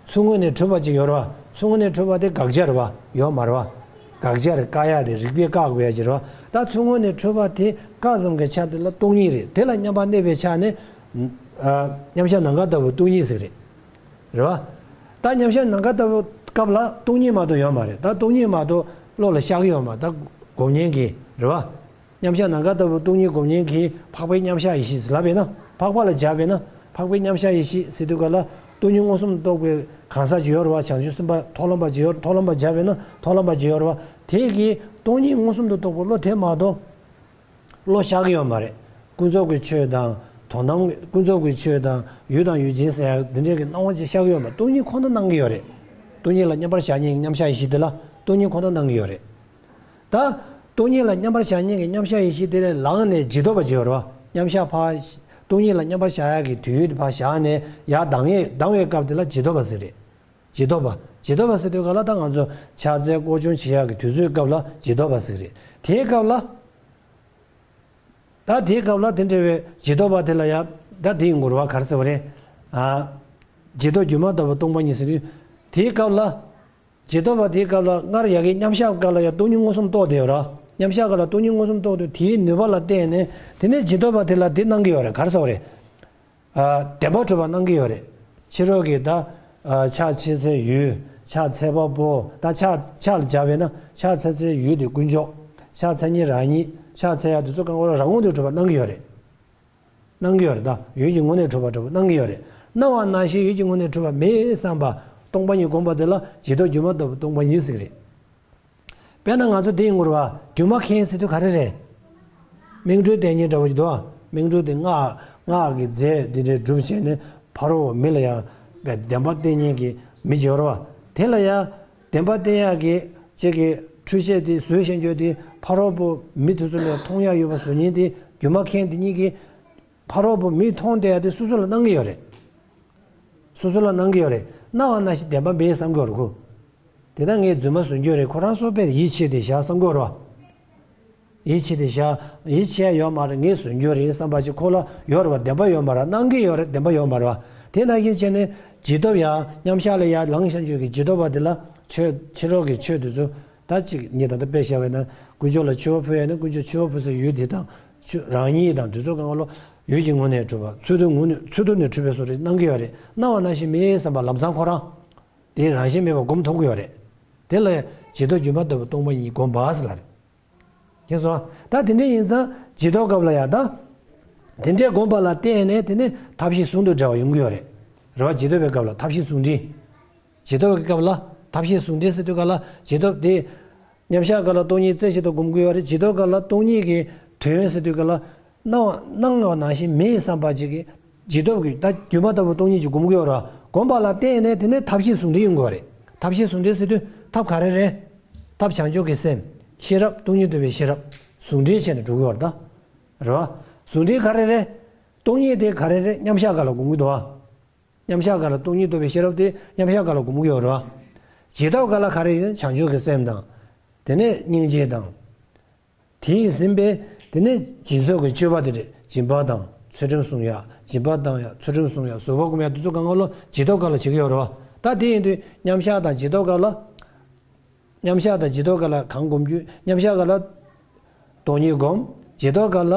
ཚུར་ངོས་ནས་གྲུབ་པ་ཅིག་ཡོད་རེད་བ། ཚུར་ངོས་ནས་གྲུབ་པ་དེ་དགག་བྱ་རེད་བ། ཡོད་མ་རེད་བ། དགག་བྱ་རེད། བཀག་ཡ་དེ་རིགས་པས་བཀག་དགོས་ཡ་ཅིག་རེད་བ། ད་ཚུར་ངོས་ནས་གྲུབ་པ་དེ་བཀག་ཙམ་གྱི་ཆ་དེ་ལ་སྟོང་ཉིད་རེད། དེ་ལ་མཉམ་པར་གནས་པའི་ཆ་ནི། ཨ་མཉམ་བཞག་ནམ་མཁའ་ལྟ་བུ་སྟོང་ཉིད་ཟེར་གི་རེད། རེད་བ། ད་མཉམ་བཞག་ནམ་མཁའ་ལྟ་བུ་སྐབས་ལ་སྟོང་ཉིད་མ་གཏོགས་ཡོད་མ་རེད། ད་སྟོང་ཉིད་མ་གཏོགས་བློ་ལ་ཤར་གི་ཡོད་མ་རེད། ད་སྒོམ་མཁན་གྱིས་རེད་བ། མཉམ་བཞག་ནམ་མཁའ་ལྟ་བུ་སྟོང་ཉིད་སྒོམ་མཁན་གྱིས་འཕགས་པའི་མཉམ་གཞག་ཡེ་ཤེས་ཟེར་ལབ་པས་ན། འཕགས་པ་ལ་སྦྱར་བས་ན་འཕགས་པའི་མཉམ་གཞག་ཡེ་ཤེས་ཟེར་དུས་ག་ལ་སྟོང་ཉིད་མངོན་སུམ་དུ་རྟོགས་པའི་གང་ཟག་ཅིག་ཡོད་རེད་བ། བྱང་ཆུབ་སེམས་དཔའ་མཐོང་ལམ་པ་ཅིག་ཡོད། མཐོང་ལམ་པ་སྦྱར་བས་ན་མཐོང་ལམ་པ་ཅིག་ཡོད་རེད་བ། དེ་གིས་སྟོང་ཉིད་མངོན་སུམ་དུ་རྟོགས་པའི་བློ་དེ་མ་གཏོགས་བློ་ཤར་གི་ཡོད་མ་རེད། ཀུན་རྫོབ་ཀྱི་ཆོས་དང་དོན་དམ་ཀུན་རྫོབ་ཀྱི་ཆོས་དང་ཡུལ་དང་ཡུལ་ཅན་ཟེར་ཡ་འདི་འདྲའི་གི་སྣང་བ་ཅིག་ཤར་གི་ཡོད་མ་རེད། སྟོང་ཉིད་ཁོ་ན་སྣང་གི་ཡོད་རེད། སྟོང་ཉིད་ལ་མཉམ་པར་བཞག་མཁན་གྱི་མཉམ་གཞག་ཡེ་ཤེས་དེ་ལ་སྟོང་ཉིད་ཁོ་ན་སྣང་གི་ཡོད་རེད། ད་སྟོང་ཉིད་ལ་མཉམ་པར་བཞག་མཁན་གྱི་མཉམ་གཞག་ཡེ་ཤེས་དེ་ལས་ལངས་ནས་རྗེས་ཐོབ་པ་ཅིག་ཡོད་རེད་བ། མཉམ་གཞག་ཕར། སྟོང་ཉིད་ལ་མཉམ་པར་བཞག་ཡག་གི་དུས་ཡུན་དེ་ཕར་བཞག་ནས་ཡར་ལྡང་ཡས་ལྡང་བའི་སྐབས་དེ་ལ་རྗེས་ཐོབ་པ་ཟེར་རེད། རྗེས་ཐོབ་པ། རྗེས་ཐོབ་པ་ཟེར་དུས་ག་ལ་ད་ང་ཚོ་ཕྱག་འཚལ་སྐོར་སྦྱོང་བྱེད་ཡག་གི་དུས་ཚོད་སྐབས་ལ་རྗེས་ཐོབ་པ་ཟེར་རེད། དེའི་སྐབས་ལ། ད་དེའི་སྐབས་ལ་དེ་འདྲ་བའི་རྗེས་ཐོབ་པ་དེ་ལ་ཡ། ད་དེ་ཡིན་དགོས་རེད་བ། ག་རེ་ཟེར་བ་རེད། ཨ། རྗེས་ཐོབ་སྒྱུ་མ་ལྟ་བུ་སྟོང་པ་ཉིད་ཟེར་དུས། དེའི་སྐབས་ལ། རྗེས་ཐོབ་པ་དེའི་སྐབས་ལ་སྔར་ཡ་གི་མཉམ་གཞག་སྐབས་ལ་ཡ་སྟོང་ཉིད་མངོན་སུམ་རྟོགས་བསྡད་ཡོད་ར། མཉམ་གཞག་སྐབས་ལ་སྟོང་ཉིད་མངོན་སུམ་རྟོགས་དུས་དེའི་ནུས་པ་ལ་བརྟེན་ནས་དེ་ནས་རྗེས་ཐོབ་པ་དེ་ལ་དེ་གནང་གི་ཡོད་རེད། ག་རེ་ཟེར་བ་རེད། ཨ། བདེན་པར་གྲུབ་པ་གནང་གི་ཡོད་རེད། ཕྱི་རོལ་གྱི་ད། ཨ། ཕྱག་འཚལ་སའི་ཡུལ། ཕྱག་འཚལ་བ་པོ། ད་ཕྱག་ཕྱག་ལ་སྦྱར་བས་ན་ཕྱག་འཚལ་སའི་ཡུལ་དེ་དཀོན་མཆོག་ཕྱག་འཚལ་མཁན་རང་ཉིད། ཕྱག་འཚལ་ཡ་དེ་ཚོ་གང་ག་རང་ངོས་ནས་གྲུབ་པ་གནང་གི་ཡོད་རེད། སྣང་གི་ཡོད་རེད། ད་ཡུལ་གྱི་ངོ་ནས་གྲུབ་པ་འདྲ་པོ་སྣང་གི་ཡོད་རེད། སྣང་བ་ནང་བཞིན་ཡུལ་གྱི་ངོ་ནས་གྲུབ་པ་མེད་བསམ་པ་སྟོང་པ་ཉིད་སྒོམ་པ་དེ་ལ་ཇི་ལྟར་སྒྱུ་མ་ལྟ་བུ་སྟོང་པ་ཉིད་ཟེར་གི་རེད། དཔེར་ན་ང་ཚོ་དེ་ཡིན་དགོས་རེད་བ། སྒྱུ་མ་མཁན་ཟེར་དུས་ག་རེ་རེད། སྨིན་གྲོལ་བསྟན་མཁན་འདྲ་པོ་ཞིག་འདུག་བ། སྨིན་གྲོལ་དེ་སྔགས་སྔགས་ཀྱི་རྫས་འདི་འདྲའི་སྒྲུབ་བྱས་ནས་ཕ་རོལ་པོ་མི་ལ་ཡང་བདེན་པ་བསྟན་མཁན་གྱི་མི་ཅིག་ཡོད་རེད་བ། དེ་ལ་ཡང་བདེན་པ་བསྟན་ཡག་གི་ཅིག་གི་འཕྲུལ་ཆས་དེ་བཟོས་བཞག་རྒྱུ་དེ་ཕ་རོལ་པོ་མི་དེ་ཚོ་ལ་མཐོང་ཡག་ཡོད་པ་བཟོ་མཁན་དེ་སྒྱུ་མ་མཁན་དེ་གཉིས་ཀྱིས་ཕ་རོལ་པོ་མིས་མཐོང་བསྡད་ཡག་དེ་སོ་སོ་ལ་སྣང་གི་ཡོད་རེད། སོ་སོ་ལ་སྣང་གི་ཡོད་རེད། སྣང་བ་ནང་བཞིན་བདེན་པ་མེད་བསམ་གྱི་ཡོད་རེད་ཁོ། དེ་ལྟར་ངས་རྫུན་མ་བཟོ་རྒྱུ་རེད། ཁོ་རང་སོ་པས་ཡིད་ཆེས་ཏེ་བཞག་བསམ་གྱི་ཡོད་རེད་བ། ཡིད་ཆེས་ཏེ་བཞག་ཡིད་ཆེས་ཡོད་མ་རེད། ངས་བཟོ་རྒྱུ་རེད་བསམ་པ་ཅིག་ཁོ་ལ་ཡོད་རེད་བ། བདེན་པ་ཡོད་མ་རེད། སྣང་གི་ཡོད་རེད། བདེན་པ་ཡོད་མ་རེད་བ། དེ་ནང་བཞིན་བྱས་ནས་ཇི་ལྟར་ཡང་མཉམ་གཞག་ལ་ཡང་ལངས་བཞག་རྒྱུ་གི་ཇི་ལྟར་བ་དེ་ལ་ཆོས་ཕྱི་རོལ་གྱི་ཆོས་དེ་ཚོ་ད་ཅིག་ངས་ད་ལྟ་དཔེ་བཞག་པ་ཡིན་ན་དཀོན་མཆོག་ལ་མཆོད་པ་ཕུལ་ཡ་ནི་དཀོན་མཆོག་མཆོད་པ་ཕུལ་སའི་ཡུལ་དེ་དང་ཆོས་རང་ཉིད་དང་དེ་ཚོ་གང་ག་ལོ་ཡུལ་གྱི་ངོ་ནས་གྲུབ་པ། ཚུལ་དུ་ངོ་ནས་ཚུལ་དུ་ནས་གྲུབ་པའི་བཟོ་འདྲ་སྣང་གི་ཡོད་རེད། སྣང་བ་ནང་བཞིན་མེད་བསམ་པ་ལམ་སང་ཁོ་རང་དེའི་རང་བཞིན་མེད་པ་སྒོམ་ཐུབ་ཀྱི་ཡོད་རེད། དེ་ལ་ཇི་ལྟར་སྒྱུ་མ་ལྟ་བུ་སྟོང་པ་ཉིད་སྒོམ་པ་ཟེར་ལ་རེད། མཁྱེན་སོང་། ད་དེ་འདྲ་ཡིན་ཙང་ཇི་ལྟར་སྐབས་ལ་ཡང་ད་དེ་འདྲའི་སྒོམ་པ་ལ་བརྟེན་ནས་དེ་ནི་ཐབས་ཤེས་ཟུང་དུ་འབྲེལ་བ་ཡོང་གི་ཡོད་རེད། རེད་བ། ཇི་ལྟར་བའི་སྐབས་ལ་ཐབས་ཤེས་ཟུང་འབྲེལ། ཇི་ལྟར་བའི་སྐབས་ལ་ཐབས་ཤེས་ཟུང་འབྲེལ་ཟེར་དུས་ག་ལ་ཇི་ལྟར་དེ། མཉམ་གཞག་སྐབས་ལ་སྟོང་ཉིད་རྩེ་གཅིག་ཏུ་སྒོམ་གྱི་ཡོད་རེད། ཇི་ལྟར་སྐབས་ལ་སྟོང་ཉིད་ཀྱི་དོན་ཟེར་དུས་ག་ལ། སྣང་བ་སྣང་བ་ནང་བཞིན་མེད་བསམ་པ་ཅིག་གིས་ཇི་ལྟར་གྱི་ད་སྒྱུ་མ་ལྟ་བུ་སྟོང་ཉིད་ཀྱི་སྒོམ་གྱི་ཡོད་རེད། སྒོམ་པ་ལ་བརྟེན་ནས་དེ་ནས་ཐབས་ཤེས་ཟུང་འབྲེལ་ཡོང་དགོས་རེད། ཐབས་ཤེས་ཟུང་འབྲེལ་ཟེར་དུས་ཐབས་ག་རེ་རེད། ཐབས་བྱང་ཆུབ་ཀྱི་སེམས། ཤེས་རབ། སྟོང་ཉིད་རྟོགས་པའི་ཤེས་རབ། ཟུང་འབྲེལ་བྱས་ནས་འགྲོ་གི་ཡོད་རེད་ད། རེད་བ། ཟུང་འབྲེལ་ག་རེ་རེད། སྟོང་ཉིད་དེ་ག་རེ་རེད། མཉམ་གཞག་སྐབས་ལ་སྒོམ་གྱི་འདུག་བ། མཉམ་གཞག་སྐབས་ལ་སྟོང་ཉིད་རྟོགས་པའི་ཤེས་རབ་དེ་མཉམ་གཞག་སྐབས་ལ་སྒོམ་གྱི་ཡོད་རེད་བ། ཇི་ལྟར་སྐབས་ལ་ག་རེ་ཡིན། བྱང་ཆུབ་ཀྱི་སེམས་དང་། དེ་ནས་སྙིང་རྗེ་དང་། དེས་ཟིན་པའི་དེ་ནས་སྦྱིན་སོགས་ཀྱི་སྤྱོད་པ་དེ་རེད། སྦྱིན་པ་དང་ཚུལ་ཁྲིམས་སྲུང་ཡ། སྦྱིན་པ་བཏང་ཡ། ཚུལ་ཁྲིམས་སྲུང་ཡ། བཟོད་པ་སྒོམ་ཡ། དེ་ཚོ་གང་ག་ལོ་ཇི་ལྟར་སྐབས་ལ་བྱེད་ཀྱི་ཡོད་རེད་བ། ད་དེ་ཡིན་དུས་མཉམ་གཞག་དང་ཇི་ལྟར་སྐབས་ལ། མཉམ་གཞག་དང་ཇི་ལྟར་སྐབས་ལ་གང་སྒོམ་རྒྱུ། མཉམ་གཞག་སྐབས་ལ་སྟོང་ཉིད་སྒོམ། ཇི་ལྟར་སྐབས་ལ་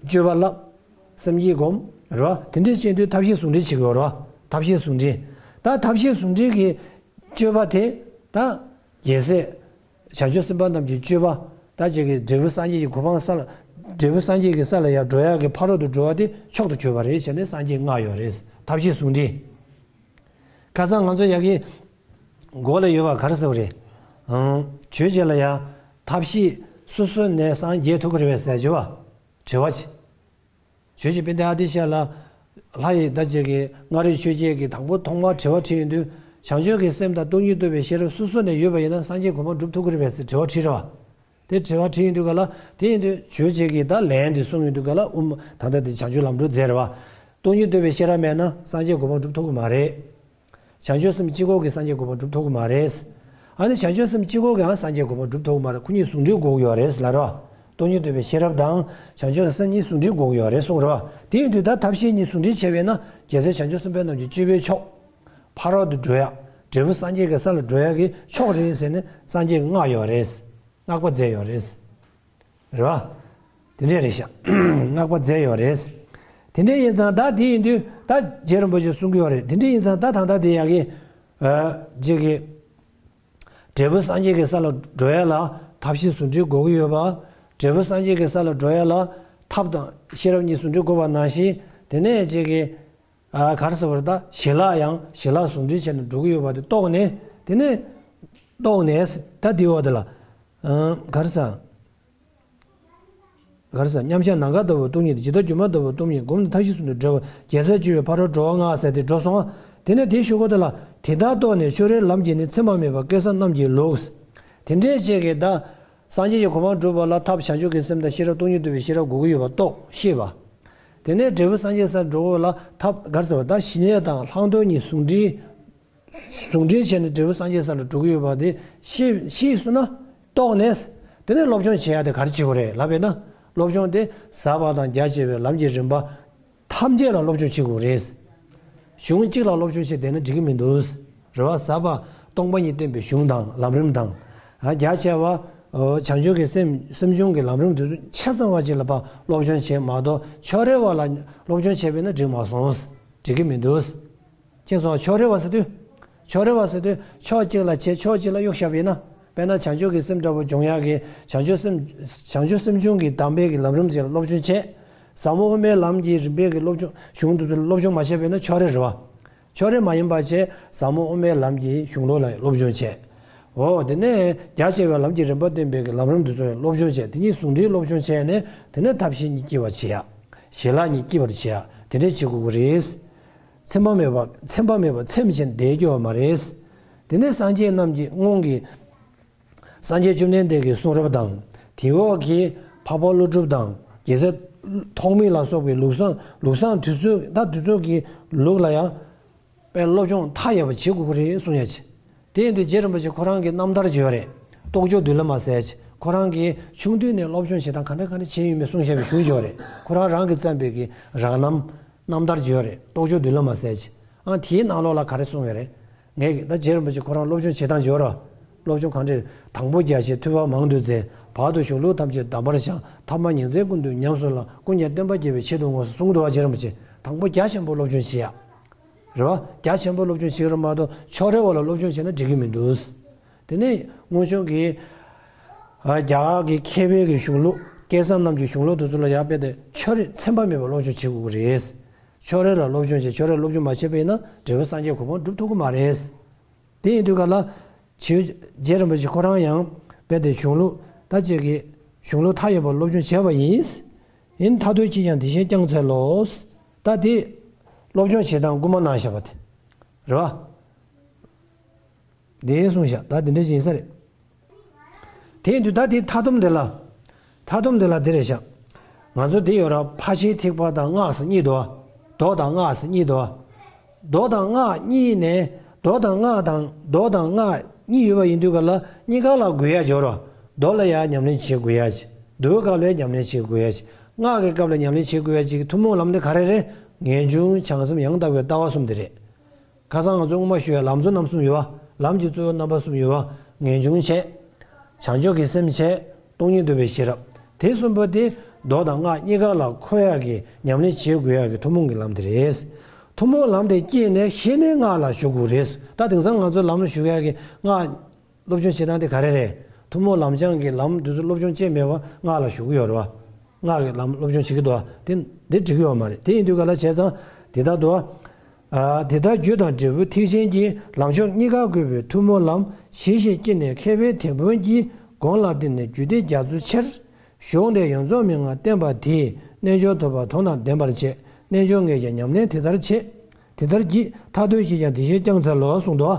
སྤྱོད་པ་བསླབ། སེམས་བསྐྱེད་སྒོམ། རེད་བ། དེ་འདྲ་བྱེད་དུས་ཐབས་ཤེས་ཟུང་འབྲེལ་བྱེད་དགོས་རེད་བ། ཐབས་ཤེས་ཟུང་འབྲེལ། ད་ཐབས་ཤེས་ཟུང་འབྲེལ་གྱི་སྤྱོད་པ་དེ་ད་རྒྱལ་སྲས་བྱང་ཆུབ་སེམས་དཔའ་རྣམས་ཀྱི་སྤྱོད་པ། ད་ཅིག་གི་འབྲས་བུ་སངས་རྒྱས་ཀྱི་གོ་འཕང་ས་ལ། འབྲས་བུ་སངས་རྒྱས་ཀྱི་ས་ལ་ཡར་འགྲོ་ཡག་གི་ཕ་རོལ་ཏུ་འགྲོ་བ་དེ་མཆོག་ཏུ་གྱུར་པ་རེད་བྱས་ནས་སངས་རྒྱས་བསྔགས་ཡོད་རེད། ཐབས་ཤེས་ཟུང་འབྲེལ། ཁ་སང་ང་ཚོ་ཡ་གི་མགོ་ལ་ཡོད་པ་ག་རེ་ཟེར་བ་རེད། ཨང་། ཆོས་བྱེད་ལ་ཡ་ཐབས་ཤེས་སོ་སོ་ནས་སངས་རྒྱས་ཐུབ་ཀྱི་རེད་པས་ཟེར་བ། དྲི་བ་ཅིག་ཆོས་ཀྱི་དཔལ་ལྡན་ཨ་ཏི་ཤ་ལ་ལྷ་ཡི་ད་ཅིག་གི་མངའ་རིས་ཆོས་བརྒྱད་ཀྱི་དང་པོ་ཐོག་མར་དྲི་བ་དྲིས་ཡོང་དུས། བྱང་ཆུབ་ཀྱི་སེམས་དང་སྟོང་ཉིད་རྟོགས་པའི་ཤེས་རབ་སོ་སོ་ནས་ཡོད་པ་ཡིན་ན་སངས་རྒྱས་གོ་འཕང་སྒྲུབ་ཐུབ་ཀྱི་རེད་པས་ཟེར་དྲི་བ་དྲིས་རེད་བ། དེ་དྲི་བ་དྲིས་ཡོང་དུས་ག་ལ། དེ་ཡིན་དུས་ཆོས་བྱེད་ཀྱི་ད་ལན་དེ་གསུངས་ཡོང་དུས་ག་ལ། ཨུམ། ད་ལྟ་དེ་བྱང་ཆུབ་ལམ་སྒྲོན་མཛད་རེད་བ། སྟོང་ཉིད་རྟོགས་པའི་ཤེས་རབ་མེད་ན་སངས་རྒྱས་གོ་འཕང་སྒྲུབ་ཐུབ་ཀྱི་མ་རེད། བྱང་ཆུབ་སེམས་གཅིག་པོ་གིས་སངས་རྒྱས་གོ་འཕང་སྒྲུབ་ཐུབ་ཀྱི་མ་རེད། ཨ་ནི་བྱང་ཆུབ་སེམས་གཅིག་པོ་གིས་ཡང་སངས་རྒྱས་གོ་འཕང་སྒྲུབ་ཐུབ་ཀྱི་མ་རེད། ཁོ་གཉིས་ཟུང་འབྲེལ་དགོས་ཀྱི་ཡོད་རེད་ལབ་རེད་བ། སྟོང་ཉིད་རྟོགས་པའི་ཤེས་རབ་དང་བྱང་ཆུབ་སེམས་གཉིས་ཟུང་འབྲེལ་དགོས་ཀྱི་ཡོད་རེད་གསུངས་རེད་བ། དེ་ཡིན་དུས་ད་ཐབས་ཤེས་གཉིས་ཟུང་འབྲེལ་བྱས་པས་ན་རྒྱལ་སྲས་བྱང་ཆུབ་སེམས་དཔའ་རྣམས་ཀྱི་སྤྱོད་པའི་མཆོག་ཕ་རོལ་ཏུ་འགྲོ་ཡག་འབྲས་བུ་སངས་རྒྱས་ཀྱི་ས་ལ་འགྲོ་ཡག་གི་མཆོག་རེད་ཟེར་ནས་སངས་རྒྱས་ཀྱིས་བསྔགས་ཡོད་རེད། བསྔགས་པ་མཛད་ཡོད་རེད། རེད་བ། དེ་འདྲས་རེད་ཤག་བསྔགས་པ་མཛད་ཡོད་རེད། དེ་འདྲས་ཡིན་ཙང་ད་དེ་ཡིན་དུས་ད་རྗེ་རིན་པོ་ཆེས་གསུང་གི་ཡོད་རེད། དེ་འདྲས་ཡིན་ཙང་ད་ད་ལྟ་དེ་ཡ་གི། ཨ། ཅིག་གི། འབྲས་བུ་སངས་རྒྱས་ཀྱི་ས་ལ་འགྲོ་ཡ་ལ་ཐབས་ཤེས་ཟུང་འབྲེལ་དགོས་ཀྱི་ཡོད་པ། འབྲས་བུ་སངས་རྒྱས་ཀྱི་ས་ལ་འགྲོ་ཡ་ལ་ཐབས་དང་ཤེས་རབ་གཉིས་ཟུང་འབྲེལ་དགོས་པ་ནང་བཞིན། དེ་ནས་ཅིག་གི། ཨ། ག་རེ་ཟེར་བ་རེད། ད་ཞི་ལྷག་ཡང་ཞི་ལྷག་ཟུང་འབྲེལ་བྱས་ནས་འགྲོ་གི་ཡོད་པ་དེ་རྟོགས་ནས། དེ་ནས་རྟོགས་ནས་ད་དེའི་འོག་དེ་ལ། ཨ། ག་རེ་ཟེར། ག་རེ་ཟེར། མཉམ་གཞག་ནམ་མཁའ་ལྟ་བུ་སྟོང་ཉིད་དེ། ཇི་ལྟར་སྒྱུ་མ་ལྟ་བུ་སྟོང་ཉིད་སྒོམ་དང་ཐབས་ཤེས་ཟུང་དུ་འབྲེལ་བ། རྒྱལ་སྲས་སྤྱོད་པའི་ཕ་རོལ་འགྲོ་བ་ལྔ་ཟེར་དེ་འགྲོ་སོང་། དེ་ནས་དེའི་གཞུག་གུ་དེ་ལ། དེ་ལྟར་རྟོགས་ནས་ཕྱོགས་རེའི་ལམ་གྱིས་ནི། མཚན་མ་མེད་པ་སྐལ་བཟང་རྣམས་ཀྱི་ལུགས། དེ་འདྲས་བྱས་ཀྱི་ད། སངས་རྒྱས་ཀྱི་གོ་འཕང་སྒྲུབ་པ་ལ་ཐབས་བྱང་ཆུབ་ཀྱི་སེམས་དང་ཤེས་རབ་སྟོང་ཉིད་རྟོགས་པའི་ཤེས་རབ་དགོས་ཀྱི་ཡོད་པ་རྟོགས་ཤེས་པ། དེ་ནས་འབྲས་བུ་སངས་རྒྱས་སར་འགྲོ་དགོས་ལ་ཐབས་ག་རེ་ཟེར་བ། ད་ཞི་གནས་དང་ལྷག་མཐོང་གཉིས་ཟུང་འབྲེལ། ཟུང་འབྲེལ་བྱས་ནས་འབྲས་བུ་སངས་རྒྱས་སར་འགྲོ་གི་ཡོད་པ་དེ་ཤེས་ཤེས་སོང་ན་རྟོགས་ནས། དེ་ནས་སློབ་སྦྱོང་བྱེད་ཡ་དེ་ག་རེ་བྱེད་དགོས་རེད་ལབ་པས་ན། སློབ་སྦྱོང་དེ་ཟབ་པ་དང་རྒྱ་ཆེ་བའི་ལམ་གྱི་རིམ་པ་ཐམས་ཅད་ལ་སློབ་སྦྱོང་བྱེད་དགོས་རེད། གཞུང་གཅིག་ལ་སློབ་སྦྱོང་བྱས་བསྡད་ན་འགྲིག་གི་མི་འདུག་རེད་བ། ཟབ་པ་སྟོང་པ་ཉིད་སྟོན་པའི་གཞུང་དང་ལམ་རིམ་དང་། རྒྱ་ཆེ་བ་བྱང་ཆུབ་ཀྱི་སེམས་སེམས་བྱུང་གི་ལམ་རིམ་དེ་ཚོ་ཆ་ཚང་བ་ཅིག་ལ་ཕར་སློབ་སྦྱོང་བྱས་མ་གཏོགས་ཕྱོགས་རེ་བ་ལ་སློབ་སྦྱོང་བྱས་པས་ན་འགྲིག་མ་སོང་། འགྲིག་གི་མི་འདུག་མཁྱེན་སོང་། ཕྱོགས་རེ་བ་ཟེར་དུས། ཕྱོགས་རེ་བ་ཟེར་དུས་ཕྱོགས་གཅིག་ལ་བྱས་ཕྱོགས་གཅིག་ལ་གཡུག་བཞག་པ་ཡིན་ན། དཔེར་ན་བྱང་ཆུབ་ཀྱི་སེམས་འདྲ་པོ་སྦྱོང་ཡག་གི་བྱང་ཆུབ་སེམས་བྱང་ཆུབ་སེམས་བྱུང་གི་གདམས་པའི་གི་ལམ་རིམ་ཅིག་ལ་སློབ་སྦྱོང་བྱས། ཟབ་མོ་དབུ་མའི་ལམ་གྱི་རིམ་པའི་གི་སློབ་སྦྱོང་གཞུང་དེ་ཚོ་ལ་སློབ་སྦྱོང་མ་བྱས་པས་ན་ཕྱོགས་རིས་རེད་བ། ཕྱོགས་རིས་མ་ཡིན་པ་བྱས་ཟབ་མོ་དབུ་མའི་ལམ་གྱི་གཞུང་ལུགས་ལ་སློབ་སྦྱོང་བྱས། འོ་དེ་ནས་རྒྱ་ཆེ་བའི་ལམ་གྱི་རིམ་པ་བསྟན་པའི་གི་ལམ་རིམ་དེ་ཚོ་ཡང་སློབ་སྦྱོང་བྱས། དེ་གཉིས་ཟུང་འབྲེལ་སློབ་སྦྱོང་བྱས་ནས་དེ་ནས་ཐབས་ཤེས་གཉིས་སྐྱེ་བར་བྱེད་ཡ། ཞི་ལྷག་གཉིས་སྐྱེ་བར་བྱེད་ཡ། དེ་འདྲས་བྱེད་དགོས་ཀྱི་རེད། ཚིམ་པ་མེད་པ་ཚིམ་པ་མེད་པ་ཚིམ་བྱས་བསྡད་རྒྱུ་ཡོད་མ་རེད། དེ་ནས་སངས་རྒྱས་རྣམས་ཀྱི་སྔོན་གྱི་སངས་རྒྱས་བཅོམ་ལྡན་འདས་ཀྱི་གསུང་རབ་དང་། དེའི་འོག་གི་འཕགས་པ་ཀླུ་སྒྲུབ་དང་རྒྱལ་སྲས་ཐོགས་མེད་ལ་སོགས་པའི་ལུགས་བཟང་ལུགས་བཟང་དུས་ཚོད་ད་དུས་ཚོད་ཀྱི་ལུགས་ལ་ཡང་དཔེ་སློབ་སྦྱོང་མཐའ་ཡས་པ་བྱེད་དགོས་ཀྱི་རེད་གསུང་ཡ་ཆེ། དེ་ཡིན་དུས་རྗེ་རིན་པོ་ཆེ་ཁོ་རང་གི་རྣམ་ཐར་ཅིག་ཡོད་རེད། རྟོགས་བརྗོད་མདུན་ལམ་ཟེར་ཆེ། ཁོ་རང་གི་ཆུང་དུས་ནས་སློབ་སྦྱོང་བྱེད་སྟངས་ག་འདྲ་ག་འདྲ་བྱས་ཡོད་མེད་གསུང་བཤད་པའི་གཞུང་ཅིག་ཡོད་རེད། ཁོ་རང་རང་གིས་བརྩམས་པའི་གི་རང་རྣམ་རྣམ་ཐར་ཅིག་ཡོད་རེད། རྟོགས་བརྗོད་མདུན་ལམ་ཟེར་ཆེ། ཨ་དེའི་ནང་ལོགས་ལ་ག་རེ་གསུངས་ཡོད་རེད། ངས་ད་རྗེ་རིན་པོ་ཆེ་ཁོ་རང་སློབ་སྦྱོང་བྱེད་སྟངས་ཅིག་ཡོད་ར། སློབ་སྦྱོང་གང་འདྲ། དང་པོ་རྒྱ་ཆེ་ཐོས་པ་མང་དུ་བཙལ། བར་དུ་གཞུང་ལུགས་ཐམས་ཅད་གདམས་པར་བཞག་ཐ་མ་ཉིན་མཚན་ཀུན་ཏུ་ཉམས་སུ་བླང་། ཀུན་ཀྱང་བསྟན་པ་རྒྱས་པའི་ཆེད་དུ་དངོས་སུ་གསུངས་འདུག་བ། རྗེ་རིན་པོ་ཆེ་དང་པོ་རྒྱ་ཆེན་པོ་སློབ་སྦྱོང་བྱེད་ཡ། རེད་བ། རྒྱ་ཆེན་པོ་སློབ་སྦྱོང་བྱེད་ཀྱི་རེད་མ་གཏོགས་ཕྱོགས་རེ་བ་ལ་སློབ་སྦྱོང་བྱས་ན་འགྲིག་གི་མི་འདུག་དེ་ནས་སྔོན་བྱུང་གི་ཨ་རྒྱ་གར་གྱི་མཁས་པའི་གི་གཞུང་ལུགས་སྐལ་བཟང་རྣམས་ཀྱི་གཞུང་ལུགས་དེ་ཚོ་ལ་ཡར་དཔེ་དེ་ཕྱོགས་རིས་ཚན་པ་མེད་པར་སློབ་སྦྱོང་བྱེད་དགོས་ཀྱི་རེད། ཕྱོགས་རེ་ལ་སློབ་སྦྱོང་བྱེད། ཕྱོགས་རེ་སློབ་སྦྱོང་མ་བྱས་པ་ཡིན་ན་འབྲས་བུ་སངས་རྒྱས་གོ་འཕང་སྒྲུབ་ཐུབ་ཀྱི་མ་རེད། དེ་ཡིན་དུས་ག་ལ། ཆོས་རྗེ་རིན་པོ་ཆེ་ཁོ་རང་ཡང་དཔེ་དེ་གཞུང་ལུགས་ད་ཅིག་གི་གཞུང་ལུགས་མཐའ་ཡས་པར་སློབ་སྦྱོང་བྱས་པ་ཡིན། ཡིན་མཐའ་ཐུག་ཅིས་ཀྱང་དེ་བཞིན་བསྐྱངས་འཚལ་ལོ། ད་དེ་སློབ་སྦྱོང་བྱེད་སྟངས་སྐུལ་མ་གནང་བཞག་པ་དེ་རེད་བ། དེ་གསུངས་བཞག་ད་དེ་འདྲ་ཞིག་ཡིན་ས་རེད། དེ་ཡིན་དུས་ད་དེའི་མཐའ་སྡོམ་དེ་ལ། མཐའ་སྡོམ་དེ་ལ་འདི་རེད་བཞག་ང་ཚོ་འདི་ཡོད་ར། ཕར་ཕྱིན་ཐེག་པ་དང་སྔགས་ཟེར་གཉིས་འདུག་མདོ་དང་སྔགས་ཟེར་གཉིས་འདུག་མདོ་དང་སྔགས་གཉིས་ནས་མདོ་དང་སྔགས་དང་མདོ་དང་སྔགས་གཉིས་ཡོད་པ་ཡིན་དུས་ག་ལ་གཉིས་ཀ་ལ་དགོས་ཡ་འབྱོར་ར། མདོ་ལ་ཡ་ཉམས་ལེན་བྱེད་དགོས་ཡ་ཅིག་མདོའི་སྐབས་ལ་ཉམས་ལེན་བྱེད་དགོས་ཡ་ཅིག་སྔགས་ཀྱི་སྐབས་ལ་ཉམས་ལེན་བྱེད་དགོས་ཡ་ཅིག་ཐུན་མོང་ལམ་དེ་ག་རེ་རེད། ངེས་འབྱུང་། བྱང་སེམས། ཡང་དག་པའི་ལྟ་བ་གསུམ་དེ་རེད། ཁ་སང་ང་ཚོས་སྔོན་མ་ཞུས་ཡ་ལམ་གཙོ་རྣམ་གསུམ་ཡོད་བ། ལམ་གྱི་གཙོ་བོ་རྣམ་པ་གསུམ་ཡོད་བ། ངེས་འབྱུང་བྱས། བྱང་ཆུབ་ཀྱི་སེམས་བྱས། སྟོང་ཉིད་རྟོགས་པའི་ཤེས་རབ། དེ་གསུམ་པོ་དེ་མདོ་དང་སྔགས་གཉིས་ཀ་ལ་འཁོད་ཡག་གི་ཉམས་ལེན་བྱེད་དགོས་ཡག་གི་ཐུན་མོང་གི་ལམ་དེ་རེད། ཐུན་མོང་ལམ་དེ་སྐྱེས་ནས་ཤེས་ནས་སྔགས་ལ་ཞུགས་དགོས་རེད། ད་དེང་སང་ང་ཚོ་ལམ་ལ་ཞུགས་ཡག་གི་སྔགས་སློབ་སྦྱོང་བྱེད་སྟངས་དེ་ག་རེ་རེད། ཐུན་མོང་ལམ་སྦྱང་གི་ལམ་དེ་ཚོ་སློབ་སྦྱོང་བྱས་མེད་པ་སྔགས་ལ་ཞུགས་ཀྱི་ཡོད་རེད་བ། སྔགས་ཀྱི་ལམ་སློབ་སྦྱོང་བྱེད་ཀྱི་འདུག་བ། དེ་འདི་འགྲིག་གི་ཡོད་མ་རེད། དེ་ཡིན་དུས་ག་ལ་བྱས་ཙང་དེ་ལྟར་འདུག་བ། ཨ་དེ་ལྟར་རྒྱུ་དང་འབྲས་བུ་ཐེག་ཆེན་གྱི་ལམ་ཕྱོགས་གཉིས་ཀ་བཀོད་པའི་ཐུན་མོང་ལམ་ཞི་ཞིང་སྐྱིད་ནས་མཁས་པའི་དེད་དཔོན་གྱི་དགོངས་ལ་བརྟེན་ནས་རྒྱུད་སྡེ་རྒྱ་མཚོའི་ཆར། གཞུང་དེ་ཡོངས་རྫོགས་མན་ངག་བསྟན་པ་དེས་རྣལ་འབྱོར་ཐོབ་པ་དོན་དང་ལྡན་པར་བྱེད། རྣལ་འབྱོར་ངས་ཀྱང་ཉམས་ལེན་དེ་ལྟར་བྱེད། དེ་ལྟར་བགྱིད། མཐར་ཐུག་ཅིས་ཀྱང་དེ་བཞིན་བསྐྱངས་འཚལ་ལོ་གསུངས་འདུག་